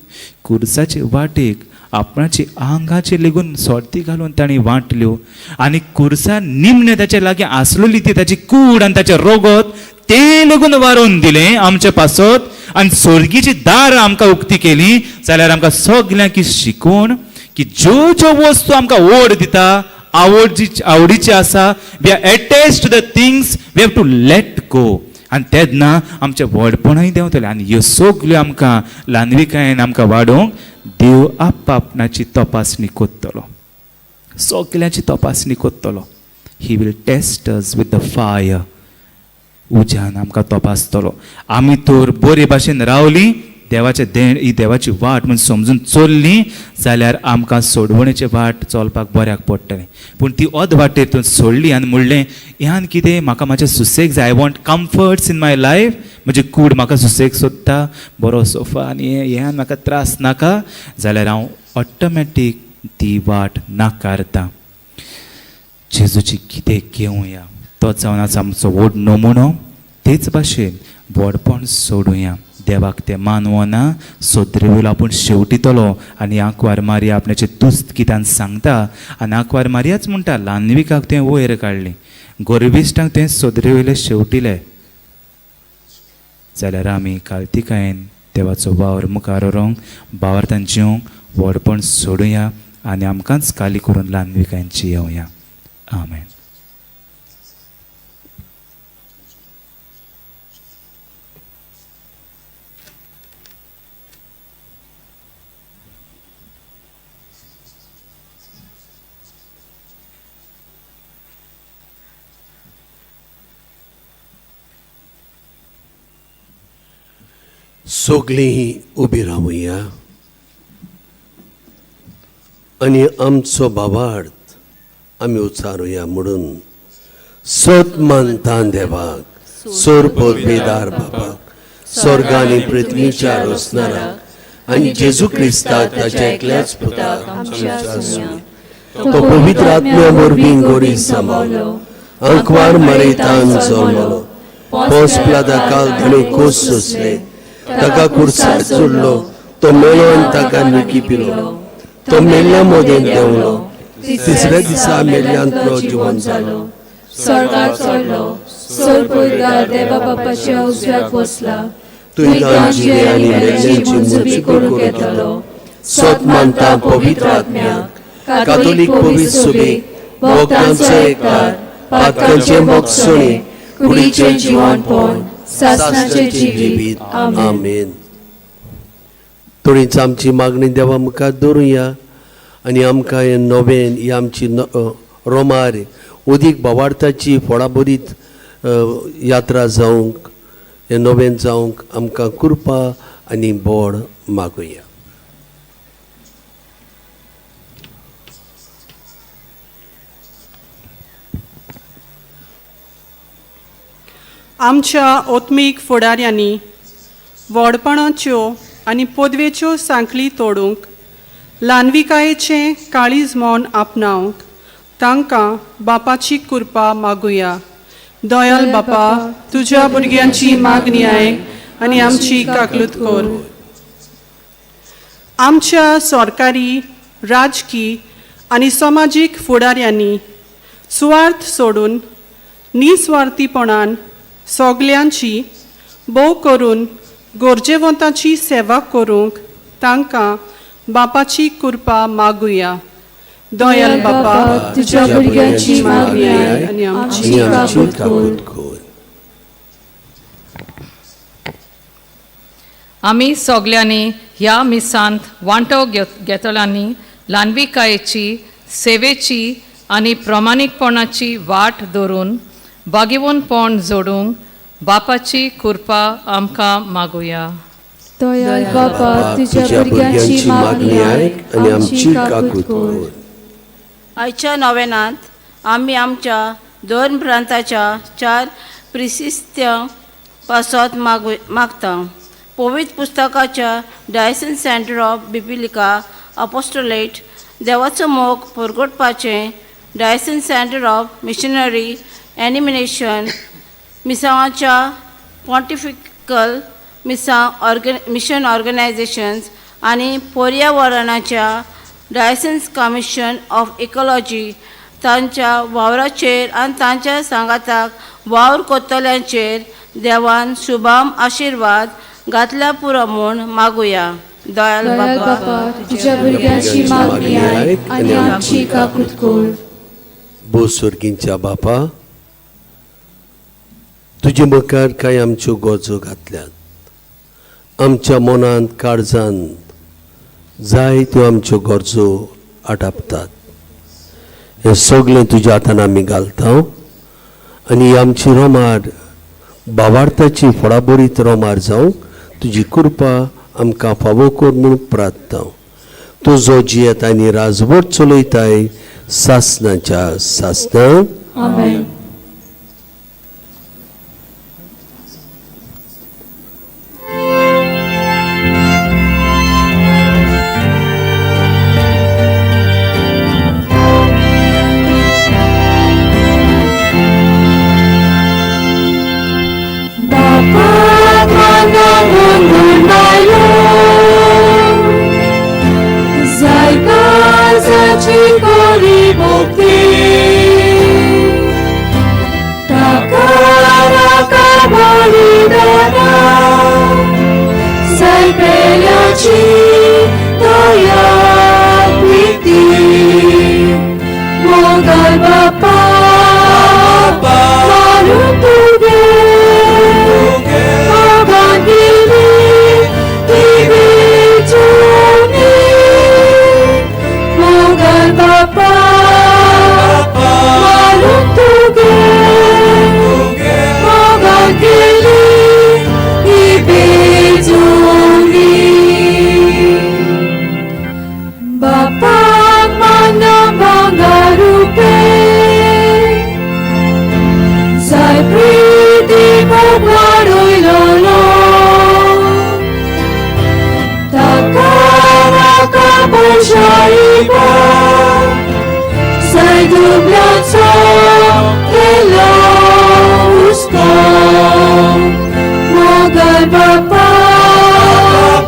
कुर्साचे वाटेक आपणाची आंगाचे लेगून सोर्ती घालून ताणें वांटल्यो आनी कुर्सा निमणे ताचे लागीं आसलेली ती ताची कूड आनी ताचें रोगत तें लेगून वारोवन दिलें आमचे पासत आनी सोर्गीची दारां आमकां उक्ती केली. जाल्यार आमकां सगल्यांक शिकोवन की ज्यो ज्यो वस्तू आमकां ओड दिता, आवडीची आसा, we are attach to the things, we have to let go. आनी तेन्ना आमचें व्हडपणूय देंवतलें आनी ह्यो सगल्यो आमकां ल्हानविकायेन आमकां वाडोवंक देव आपणाची तपासणी करतलो, सगल्यांची तपासणी करतलो. He will test us with the fire. उज्यान आमकां तपासतलो. आमी तर बरे भाशेन रावली, देवाचें देण ही देवाची वाट म्हूण समजून चल्ली जाल्यार आमकां सोडवणेची वाट चलपाक बऱ्याक पडटलें. पूण ती अद वाटेर तूं सोडली आनी म्हणलें ह्यान कितें म्हाका म्हाजें सुसेग जाय, I want comforts in my life, म्हजी कूड म्हाका सुसेग सोदता, बरो सोफा आनी ह्यान म्हाका त्रास नाका, जाल्यार हांव ऑटोमॅटीक ती वाट नाकारता. जेजूची कितें घेवया, तो जावन आसा आमचो व्हड नमुनो. तेच भाशेन व्हडपण सोडुया, देवाक तें मानवना, सोदरेवयलो आपूण शेवटितलो. आनी आंकवार मारिया आपणाचे तुस्त कित्यान सांगता आनी आंकवार मारियाच म्हणटा, ल्हानविकाक तें वयर काडली, गर्विश्टांक तें सोदरेवयले शेवटिले. जाल्यार आमी काळतिकायेन देवाचो वावर मुखार व्हरूंक भावार्थान जिवंक व्हडपण सोडुया आनी आमकांच काली करून ल्हानविकांची येवया. आमेन. सगळीं उबी रावया आनी आमचो भावार्थ आमी उचारुया म्हणून सत मानता देवाक सोर पदवीदार बाबाक स्वर्ग आनी पृथ्वीच्या रोसणाराक आनी जेजू क्रिस्ताक ताच्या एकल्याच पुताक आमच्या सुण्या तो पवित्र आत्म्या वरवीं गोरी सांबावलो आंकवार मरेतान जल्मलो पोस प्लादा काल धणी कोस सोंसले ताका कुर्सार चडलो तो मेलो आनी ताका निकी पिलो तो मेल्ल्या मोदेन देंवलो तिसऱ्या दिसा मेल्ल्यांतलो जिवन जालो स्वर्गात चडलो सोर देवा बापाच्या उजव्याक बसला तुयें जिवे आनी मेल्ल्यांची मुजबी करूंक येतलो. सत मानता पवित्र आत्म्याक कातोलीक पवित्र सुबेक भक्तांचो एककार पातकांचें मोगसणे कुडीचें जिवनपण सासणाचें जिवीत. आमेन. थोडीच आमची मागणी देवा मुखार दवरुया आनी आमकां हें नवें ही आमची रोमार उदीक भावार्थाची फळाबरीत यात्रा जावंक हें नवें जावंक आमकां कृपा आनी बोड मागुया. आमच्या ओत्मीक फुडाऱ्यांनी व्हडपणाच्यो आनी पदवेच्यो सांखळी तोडूंक ल्हानविकायेचें काळीज म्हूण आपणावंक तांकां बापाची कृपा मागुया. दयाल बापा तुज्या भुरग्यांची मागणी आयक आनी आमची काकलूत कर. आमच्या सरकारी राजकी आनी समाजीक फुडाऱ्यांनी सुवार्थ सोडून निस्वार्थीपणान सगल्यांची भोव करून गरजेवंताची सेवा करूंक तांकां बापाची कृपा मागुया. दयाल बापा तुज्या भुरग्यांची मागणी आयक आनी आमची काकूत कर. आमी सगल्यांनी ह्या मिसांत वांटो घेतल्यांनी ल्हानविकायेची सेवेची आनी प्रमाणीकपणाची वाट धरून बागेवनपण जोडूंक बापाची कृपा आमकां मागुया. दयाल बापा तुज्या भुरग्यांची मागणी आयक आनी आमची काकूत कर. आयच्या नवेनांत आमी आमच्या दोन प्रांताच्या चार प्रिसिस्त्या पासत मागता. पवित्र पुस्तकाच्या diocesan centre of biblical apostolate देवाचो मोग परगटपाचें diocesan centre of missionary animation मिसांवाच्या पॉन्टिफिकल मिसां मिशन ऑर्गनायझेशन्स आनी पर्यावरणाच्या डायसन्स कमिशन ऑफ इकॉलॉजी तांच्या वावराचेर आनी तांच्या सांगाताक वावर करतल्यांचेर देवान शुभाम आशिर्वाद घातल्या पुरो म्हूण मागुया. दयाल बापा तुज्या भुरग्यांची मागणी आयक आनी आमची काकूत कर. भो स्वर्गींच्या बापा तुजे मुखार कांय आमच्यो गरजो घातल्यात. आमच्या मनांत काळजांत जाय त्यो आमच्यो गरजो आटापतात. हें सगळें तुज्या हातान आमी घालता आनी आमची रोमार भावार्थाची फळाबरीत रोमार जावंक तुजी कृपा आमकां फावो कर म्हूण प्रार्थना. तुजो जियेत आनी राजवट चलयताय सासनाच्या सासना. आमेन. Zajka zaczekali bokty. शाइबा जाय दुबल्याचो केलो हुस्को मोगाळ बापा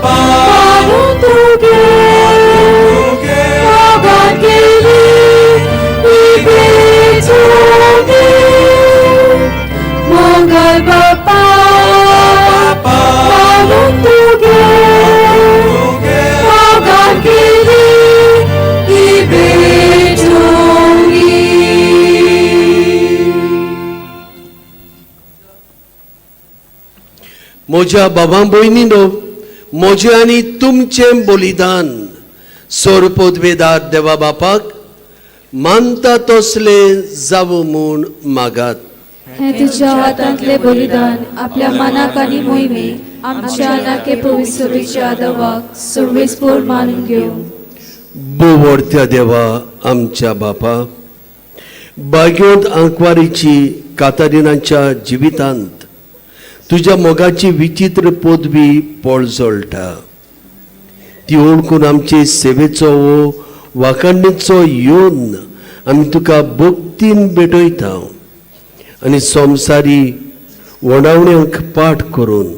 पावूं तुगे मोगान केली इबेचोगी मोगाळ बापा पावूं तुगे मोगान केली इबेचोगी. म्हज्या बाबा भयणीनो, म्हजें आनी तुमचें बलिदान सोरपोदवेदार देवा बापाक मानता तसलें जावं म्हूण मागात. हें तुज्या हातांतलें बलिदान आपल्या मनाक आनी मोहिमेक आमच्या नाके पवित्रच्या आदवाक सर्वेस्पोर मानून घेवं. बोवडत्या देवा आमच्या बापा, बाग्योत आंकवारीची कातारिनाच्या जिवितांत तुज्या मोगाची विचित्र पदवी पळजळटा, ती ओळखून आमचे सेवेचो हो वाखाणीचो येवन आमी तुका भक्तीन भेटयता आनी संवसारी वडावण्यांक पाठ करून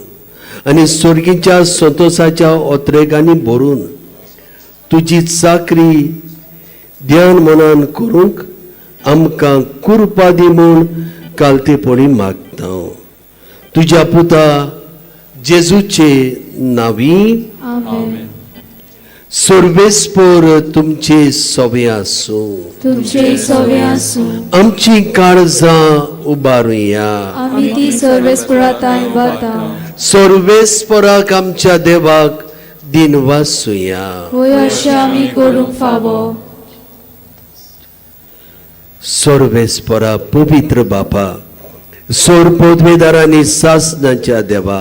आनी सर्गीच्या संतोसाच्या ओत्रेगांनी भरून तुजी चाकरी ध्यान मनान करूंक आमकां कुरपा दी म्हूण कालतेपणी मागता. तुज्या पुता जेजूचे नावी. आमेन. सर्वेस्पोर तुमचे सवे आसूं. तुमचे सवे आसूं. आमची काळजां उबारुया. आमी ती सर्वेस्पोरा तांय वता. सर्वेस्पोराक आमच्या देवाक दिनवासुया. होय अशें आमी करूंक फावो. सर्वेस्पोरा पवित्र बापा, सोर पोदवेदार आनी सासनाच्या देवा,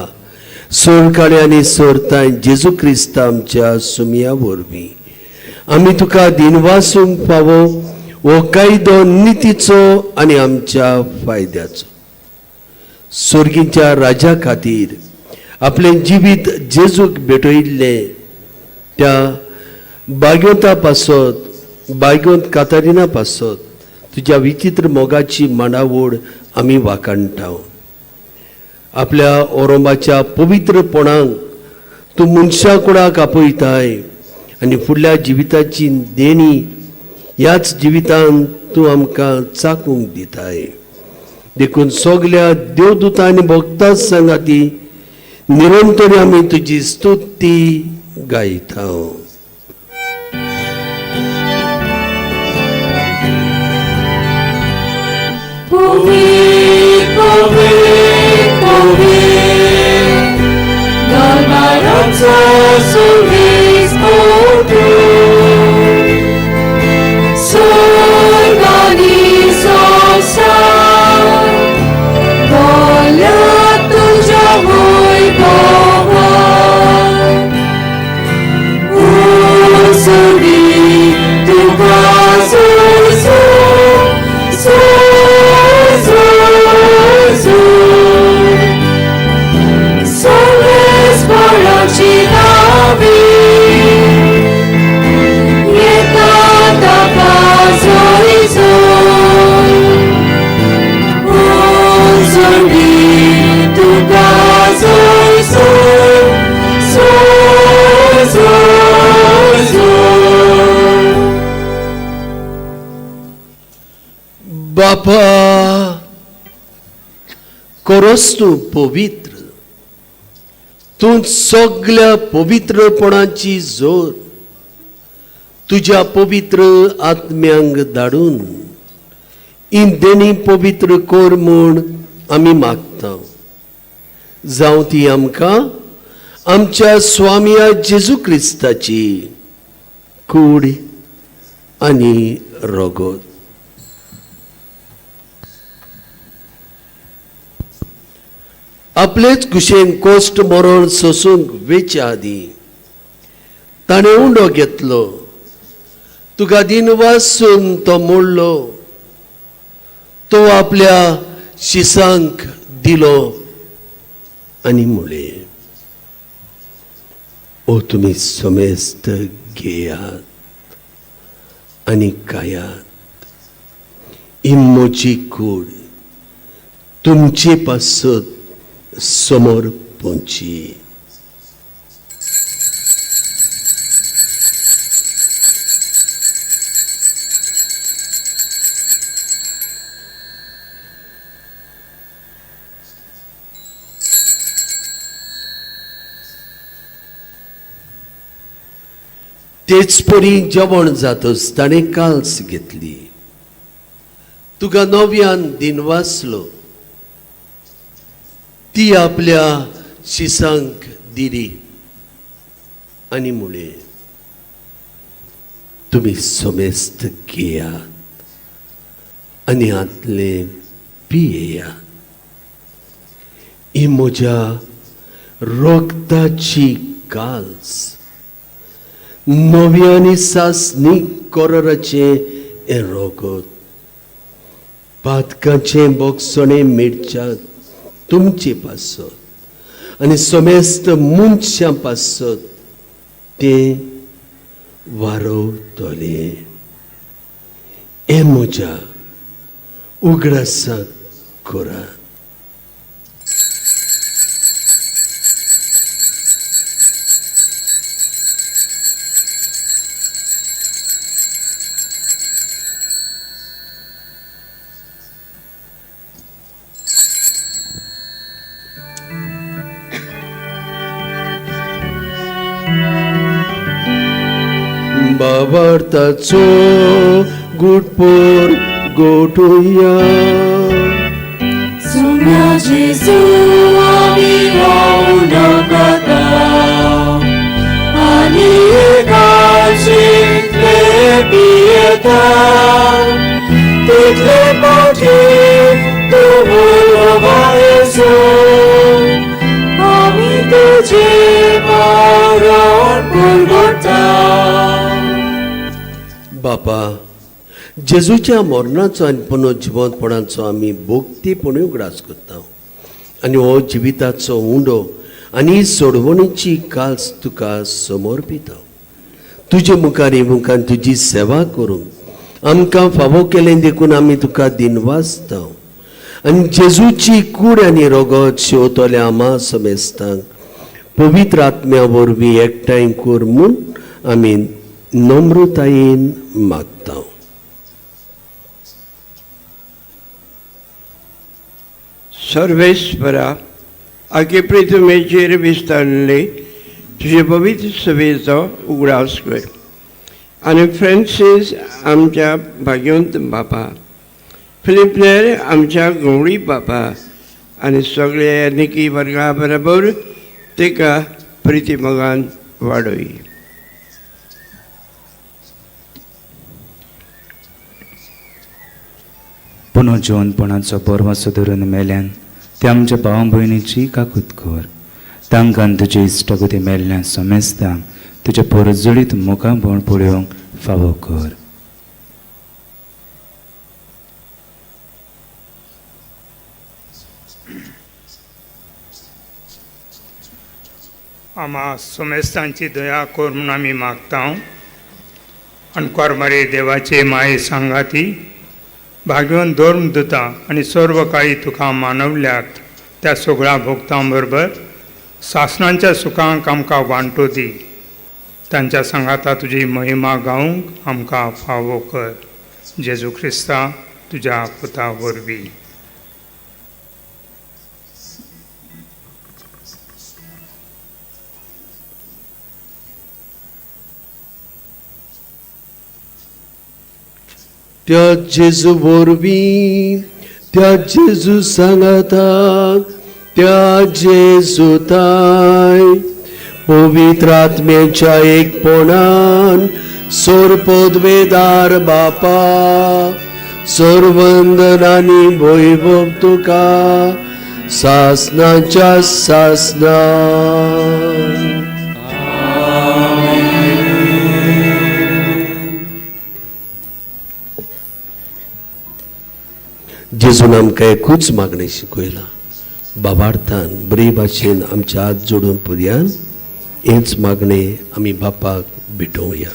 सोर आनी सोरताय जेजू क्रिस्त आमच्या सुमया वरवीं आमी तुका दिनवासूंक फावो हो कायदो नितीचो आनी आमच्या फायद्याचो. सोर्गीच्या राजा खातीर आपलें जिवीत जेजूक भेटयल्लें त्या बाग्योता पासत, बाग्योत कातारिना पासत तुज्या विचित्र मोगाची मांडावड आमी वाखाणटा. आपल्या ओरोंबाच्या पवित्रपणाक तूं मनशा कुडाक आपयताय आनी फुडल्या जिविताची देणी ह्याच जिवितान तूं आमकां चाकूंक दिताय. देखून सगल्या देवदूतां आनी भक्तां सांगाती निरंतर आमी तुजी स्तुती गायता. Povit, povit, povit, Dalmaranza sovis potu, Sorgani sosa, Volia tuja voi bova, Usurbi tu vaso su, su, su, su. Soles porocinavi, Ietata pazoizo, Usurbi tu vaso su, su, su, su. बापा, कोरोस तूं पवित्र, तूं सगल्या पवित्रपणाची जोर तुज्या पवित्र आत्म्यांक धाडून इंदेणी पवित्र कोर म्हूण आमी मागता. जावं ती आमकां आमच्या स्वामया जेजू क्रिस्ताची कूड आनी रगत. आपलेच कुशेन कोश्ट मरण सोसूंक वेच्या आदीं ताणें उंडो घेतलो, तुका दिनवासून तो मोडलो, तो आपल्या शिसांक दिलो आनी म्हणलें, ओ तुमी समेस्त घेयात, आनी खायात. ही म्हजी कूड तुमचे पासत समोर पोंची. तेच परी जेवण जातच ताणें काल्स घेतली, तुका नव्यान दिनवासलो, ती आपल्या शिसांक दिली आनी म्हळें, तुमी समेस्त घेयात आनी हांतलें पियेयात. ही म्हज्या रक्ताची काल्स, नवी आनी सासणी कराराचें हें रगत, पातकाचें बोगसणें मिरच्याक तुमचे पासत आनी समेस्त मनशां पासत तें वारवतलें. हें म्हज्या उगडासाक करात. बाबार्थाचो गुटपोर गोटुया. सुम्या जेजू आमी भोवनकता आनी एकाचींतले पियेता तितले पावटी तूं उलोवा येसू आमी तुजे मरण पुरवता. बापा, जेजूच्या मरणाचो आनी पुनर्जिवंतपणाचो आमी भोक्तीपणी उगडास करता आनी हो जिविताचो उंडो आनी सोडवणीची काल्स तुका समर्पिता. तुजे मुखार मुखार तुजी सेवा करूंक आमकां फावो केलें देखून आमी तुका दिनवासता आनी जेजूची कूड आनी रगत शेवतल्या आमा समेस्तांक पवित्र आत्म्या वरवीं एकठांय कर म्हूण आमी नम्रतायेन मागता. सर्वेस्परा, आगे पृथ्वीचेर विस्तारले तुजे पवित्र सभेचो उगडास कर आनी फ्रांसीस आमच्या भाग्यवंत बापा, फिलिपनेर आमच्या गवळी बापा आनी सगळे निकी वर्गा बरोबर ताका प्रितीमोगान वाडय. पुनर्जिवंतपणाचो बरवासो धरून मेल्यान ते आमच्या भाव भयणीची काकूत कर. तांकां तुजे इश्टागती मेल्ल्या समेस्तांक तुज्या परजळीत मुखामळ पळोवंक फावो कर. आमा समेस्तांची दया कर म्हूण आमी मागता. अणकार देवाचे माये सांगाती भाग्यवन धर्म दिता आनी सर्व काळी तुका मानवल्यात त्या सगळ्या भोक्तां बरोबर सासणांच्या सुखांक आमकां वांटो दी. तांच्या सांगाता तुजी महिमा गावंक आमकां फावो कर. जेजू क्रिस्ता तुज्या पुता वरवीं. त्या जेजू वरवीं, त्या जेजू सांगाता, त्या जेजू ताय पवित्र आत्म्याच्या एकपणान सोरपदवेदार बापा सर्वंदनानी वैभव तुका सासनाच्या सासना. जेजून आमकां एकूच मागणें शिकयलां, बाबार्थान बरे भाशेन आमच्या हात जोडून पर्यान हेच मागणें आमी बापाक भेटोवया.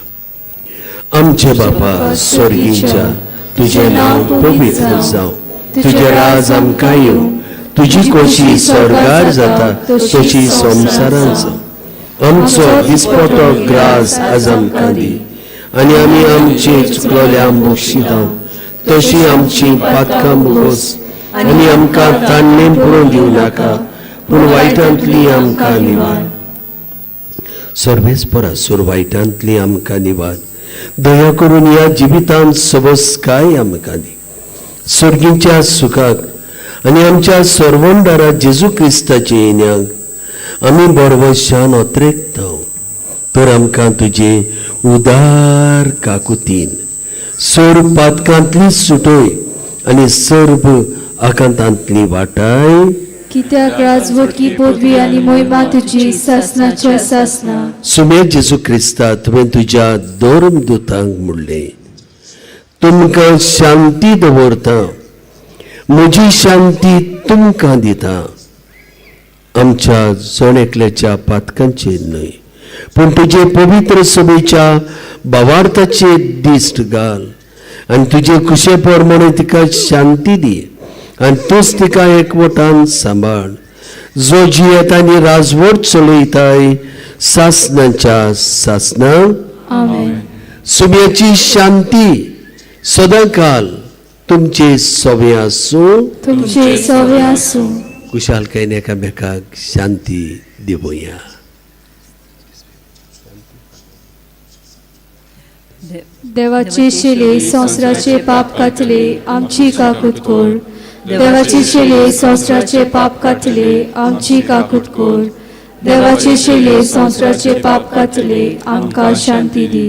आमचे बापा स्वर्गीच्या, तुजें नांव पवित्र जावं, तुजें राज आमकां येवं, तुजी खोशी स्वर्गार जाता तशी संवसारांत जावं. आमचो दिसपटो ग्रास आज आमकां दी आनी आमी आमचे चुकलोल्या बक्षितां तशी आमची पातकां बोगोस आनी आमकां ताणणें पुरोवन दिवं नाका, पूण वायटांतली आमकां निवार. सर्वेस्परा सुर वायटांतली आमकां निवार. दया करून ह्या जिवितांत सबसकाय आमकां दी. सर्गीच्या सुखाक आनी आमच्या सर्वंदारा जेजू क्रिस्ताचे येण्याक आमी बरवशान अत्रेकता. तर आमकां तुजे उदार काकुतीन सर्व पातकांतली सुटय आनी सर्व आकांतांतली वाटाय. कित्याक राजवटकी पदवी आनी मोहिमा तुजी सासनाच्या सासना. सुमे जेजू क्रिस्ता, तुवें तुज्या धर्म दुतांक म्हणलें, तुमकां शांती दवरता, म्हजी शांती तुमकां दिता. आमच्या जण एकल्याच्या पातकांचेर न्हय, पूण तुजे पवित्र सभेच्या भावार्थाचेर दिश्ट घाल आनी तुजे खुशे प्रमाणे तिका शांती दी आनी तूंच तिका एकवटान सांबाळ, जो जियेता आनी राजवट चलयताय सासनाच्या सासना. आमेन. सुम्याची शांती सदांकाल तुमचे सवे आसूं, तुमचे सवे आसूं. कुशालकायेन एकामेकाक शांती दिवया. देवाचे शिले संवसाराचे पाप कातले आमची काकूत कोर. देवाचे शिले संवसाराचे पाप कातले आमची काकूत कोर. देवाचे शिले संवसाराचे पाप कातले आमकां शांती दी.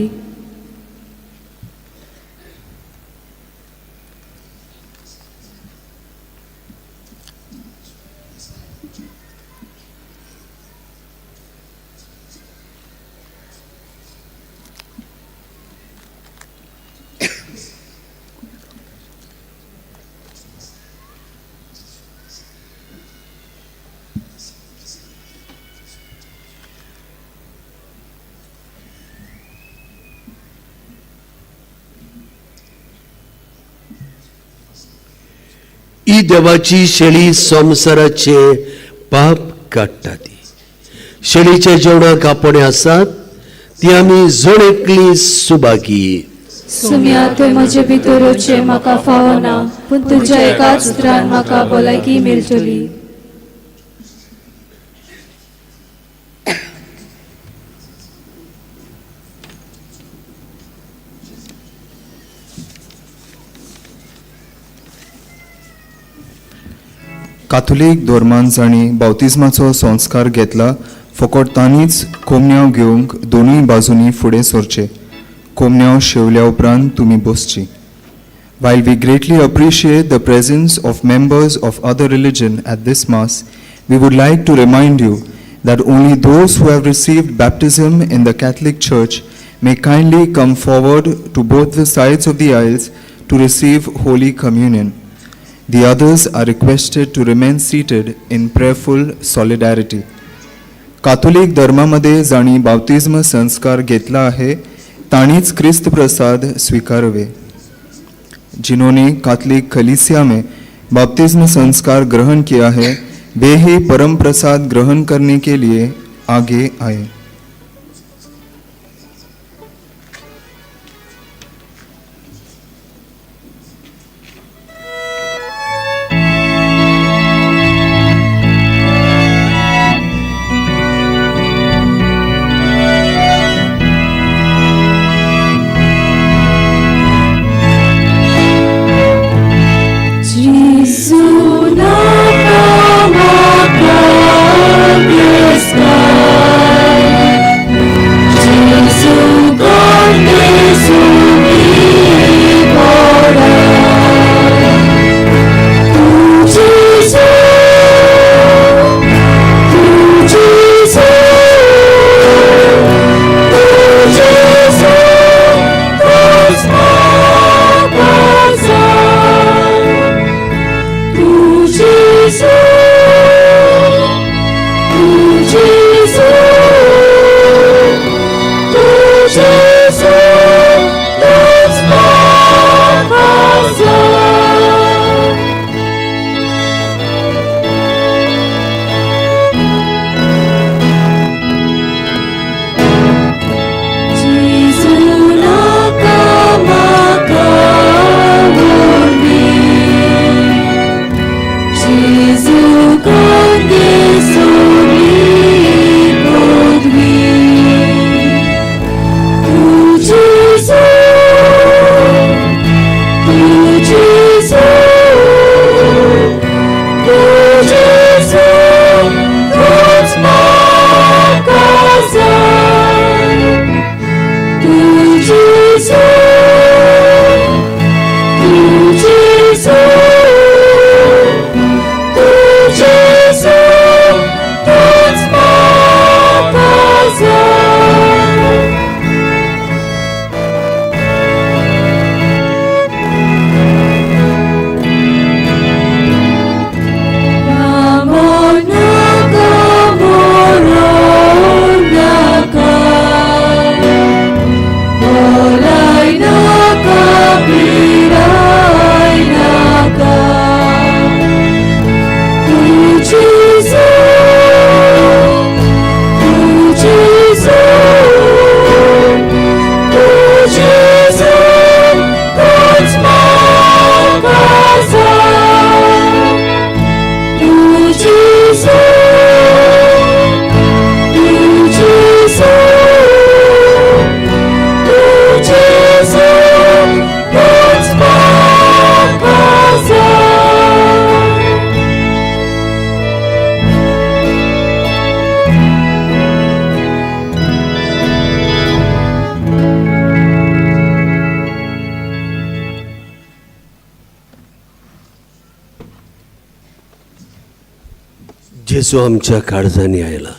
ही देवाची शेळी संवसाराचे पाप काडटा. ती शेळीच्या जेवणाक आपोवणें आसात ती आमी जण एकली सुभागी. सुम्या ते म्हजे भितरचे म्हाका फावना, पूण तुज्या एकाच उतरान म्हाका भलायकी मेळटली. काथोलीक धर्मान जांणी बावतिज्माचो संस्कार घेतला फकत तांणीच कोमन्यांव घेवंक दोनूय बाजूंनी फुडें सरचें. कोमन्यांव शेवल्या उपरांत तुमी बसची. While we greatly appreciate the presence of members of other religion at this mass, we would like to remind you that only those who have received baptism in the Catholic Church may kindly come forward to both the sides of the aisles to receive Holy Communion. The others are requested to remain seated in prayerful solidarity. Catholic धर्मामध्ये जांणी बाप्तिज्म संस्कार घेतला आहे तांणीच क्रिस्त प्रसाद स्वीकारवे. जिन्होंने Catholic कलीसिया में बाप्तिज्म संस्कार ग्रहण किया है वे ही परम प्रसाद ग्रहण करने के लिए आगे आए. Jesu naka maka Christ. जेजू, तूं जेजू, तूं जेजू, तूंच म्हाका जाय. रामो नाका, मोरो नाका, बोलाय नाका, पिराय नाका. तूं जेजू, तूं जेजू, तूं जेजू, तूंच म्हाका जाय. तूं जेजू, तूं जेजू, तूं जेजू, तूंच म्हाका जाय. जेजू आमच्या काळजांनी आयला.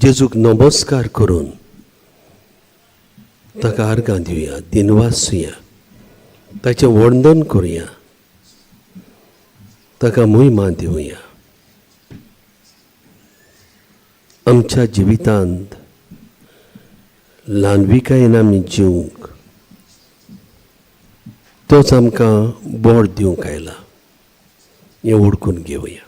जेजूक नमस्कार करून ताका आर्गां दिवया, दिनवासुया, ताचें वंदन करुया, ताका मोहिमा दिवया. आमच्या जिवितांत ल्हानविकायेन आमी जिवंक तोच आमकां बोड दिवंक आयला हें वळखून घेवया.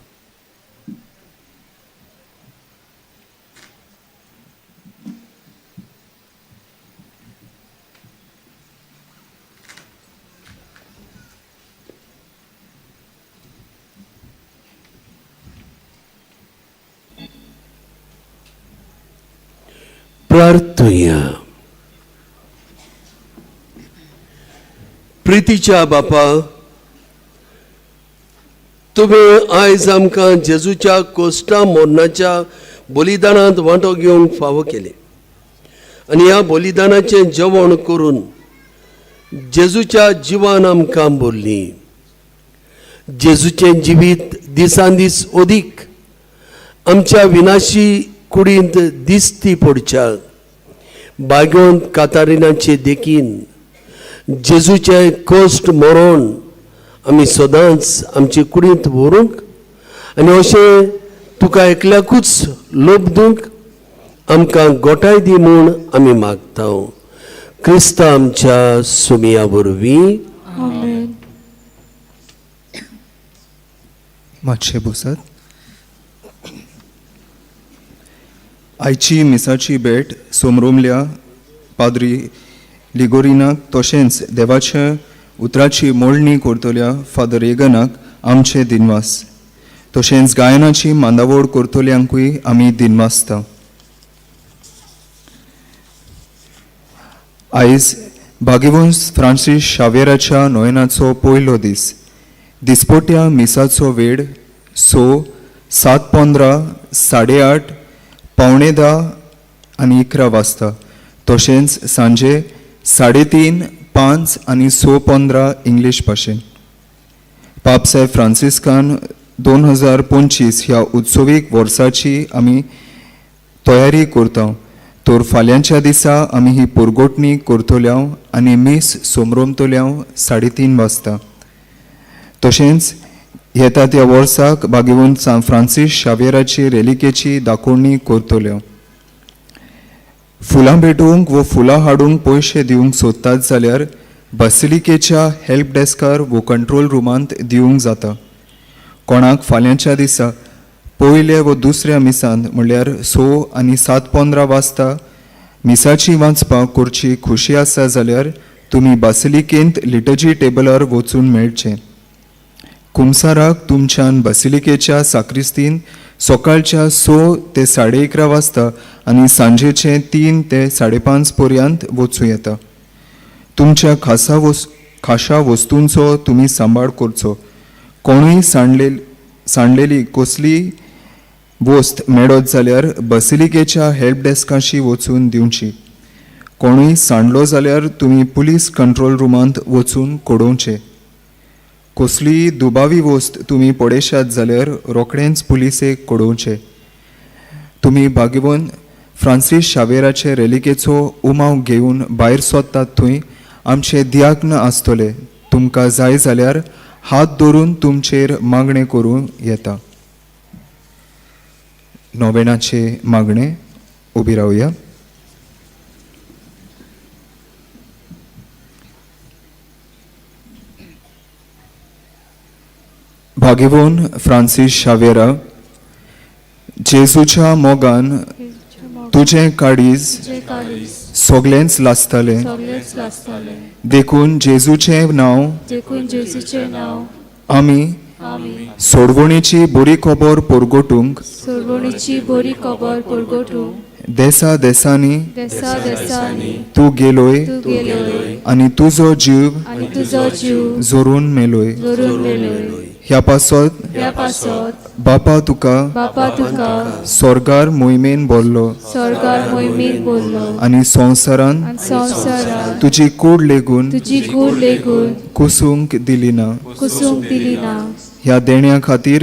प्रार्थुया. प्रितीच्या बापा, तुवें आयज आमकां जेजूच्या कोश्टा मोरणाच्या बलिदानांत वांटो घेवंक फावो केलें आनी ह्या बलिदानाचें जेवण करून जेजूच्या जिवान आमकां भरली. जेजूचें जिवीत दिसान दीस अदीक आमच्या विनाशी कुडींत दिसती पडच्या बागोवन कातारिनाचे देखीन जेजूचें कश्ट मरण आमी सदांच आमचे कुडींत व्हरूंक आनी अशें तुका एकल्याकूच लोबदूंक आमकां गोठाय दी म्हूण आमी मागता. क्रिस्ता आमच्या सुमिया वरवीं. आमेन. मातशें बसात. आयची मिसाची भेट सोमरोमल्या पाद्री लिगोरिनाक तशेंच देवाच्या उतराची मोडणी करतल्या फादर रेगनाक आमचे दिनवास. तशेंच गायनाची मांदावळ करतल्यांकूय आमी दिनवासता. आयज भाग्यवंश फ्रांसीस शावेराच्या नोयनाचो पयलो दीस. दिसपोट्या मिसाचो वेळ 6, 7:15, 8:30, 9:45 आनी 11 वाजता. तशेंच सांजे 3:30, 5 आनी 6:15 इंग्लीश भाशेन. पापसाहेब फ्रांसिस्कान 2025 ह्या उत्सवीक वर्साची आमी तयारी करता. तर फाल्यांच्या दिसा आमी ही पुरगोटणी करतल्या आनी मीस सोमरोमतल्या 3:30 वाजता. तशेंच येता त्या वर्साक भाग्यवंत सान फ्रांसीस शावेराची रेलिकेची दाखोवणी करतल्यो. फुलां भेटोवंक वो फुलां हाडूंक पयशे दिवंक सोदतात जाल्यार बासिलिकेच्या हेल्प डेस्कार वो कंट्रोल रुमांत दिवंक जाता. कोणाक फाल्यांच्या दिसा पयल्या वो दुसऱ्या मिसांत म्हणल्यार 6 आनी 7:15 वाजता मिसाची वाचपाक करची खुशी आसा जाल्यार तुमी बासिलिकेंत लिटर्जी टेबलार वचून मेळचें. कुमसाराक तुमच्यान बासिलिकेच्या साक्रिस्तीन सकाळच्या 6 ते 11:30 वाजता आनी सांजेचे 3 ते 5:30 पर्यंत वचूं येता. तुमच्या खाशा वस्तूंचो तुमी सांबाळ करचो. कोणूय सांडलेली कसली वस्त मेळत जाल्यार बासिलिकेच्या हेल्प डेस्काशी वचून दिवची. कोणूय सांडलो जाल्यार तुमी पुलीस कंट्रोल रुमांत वचून कळोवचें. कसलीय दुबावी वस्त तुमी पळयशात जाल्यार रोखडेंच पुलिसेक कळोवचें. तुमी भाग्यवंत फ्रांसीस शावेराचे रेलिकेचो उमाव घेवन भायर सोदतात थंय आमचे दियाग्न आसतले. तुमकां जाय जाल्यार हात धरून तुमचेर मागणें करूं येता. नोवेनाचे मागणें. उबी रावया. भाग्यवंत फ्रांसीस शावेरा, जेजूच्या मोगान तुजें काळीज सगळेंच लासतालें, देखून जेजूचें नांव आमी सोडवणेची बरी खबर परगटूंक देसा देसांनी तूं गेलोय आनी तुजो जीव जोरून मेलोय. ह्या पासत बापा तुका स्वर्गार मोहिमेन बोल्लो आनी संवसारान तुजी कूड लेगून कुसूंक दिली ना. ह्या देण्या खातीर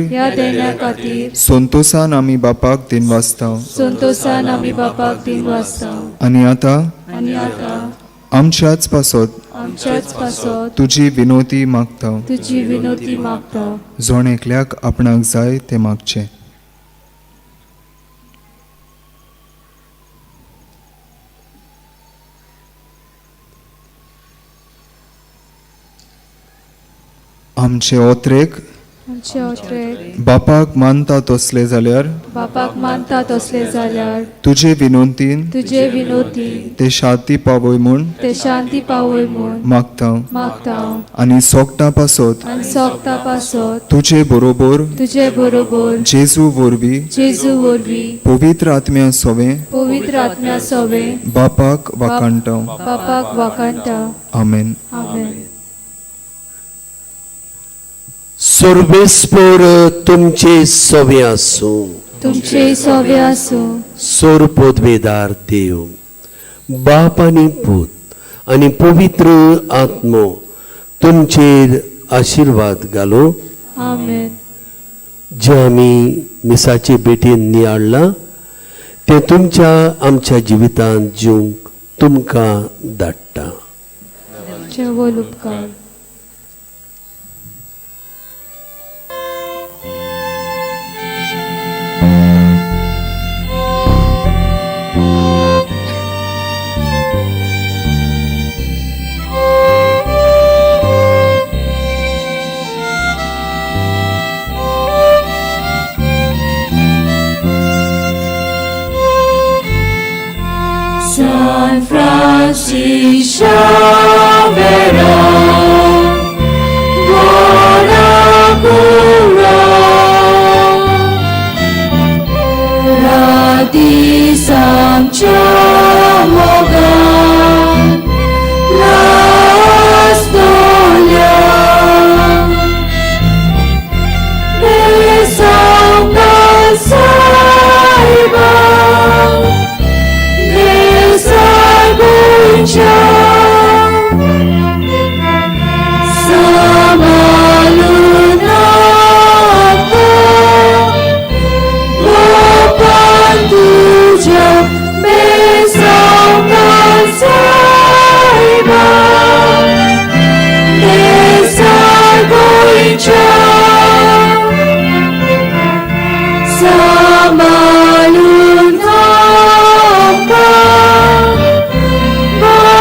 संतोसान आमी बापाक दिनवासता. आनी आतां आमच्याच पासत तुजी विनोती मागता. जण एकल्याक आपणाक जाय तें मागचें. आमचे ओत्रेक बापाक मानता तसले जाल्यार तुजे विनोतीन ते शांती पावय म्हूण मागता. आनी सोगटां पासत तुजे बरोबर जेजू वरवीं पवित्र आत्म्या सोवें बापाक वाखाणटा. आमेन. सर्वेस्पर तुमचे सवे आसूं. सोर पदवेदार देव बाप आनी पूत आनी पवित्र आत्मो तुमचेर आशिर्वाद घालो. जे आमी मिसाचे भेटेन नियाळ्ळां तें तुमच्या आमच्या जिवितांत जिवंक तुमकां धाडटा. San Francis Xavero, Bonacura, Radisam Chamogan.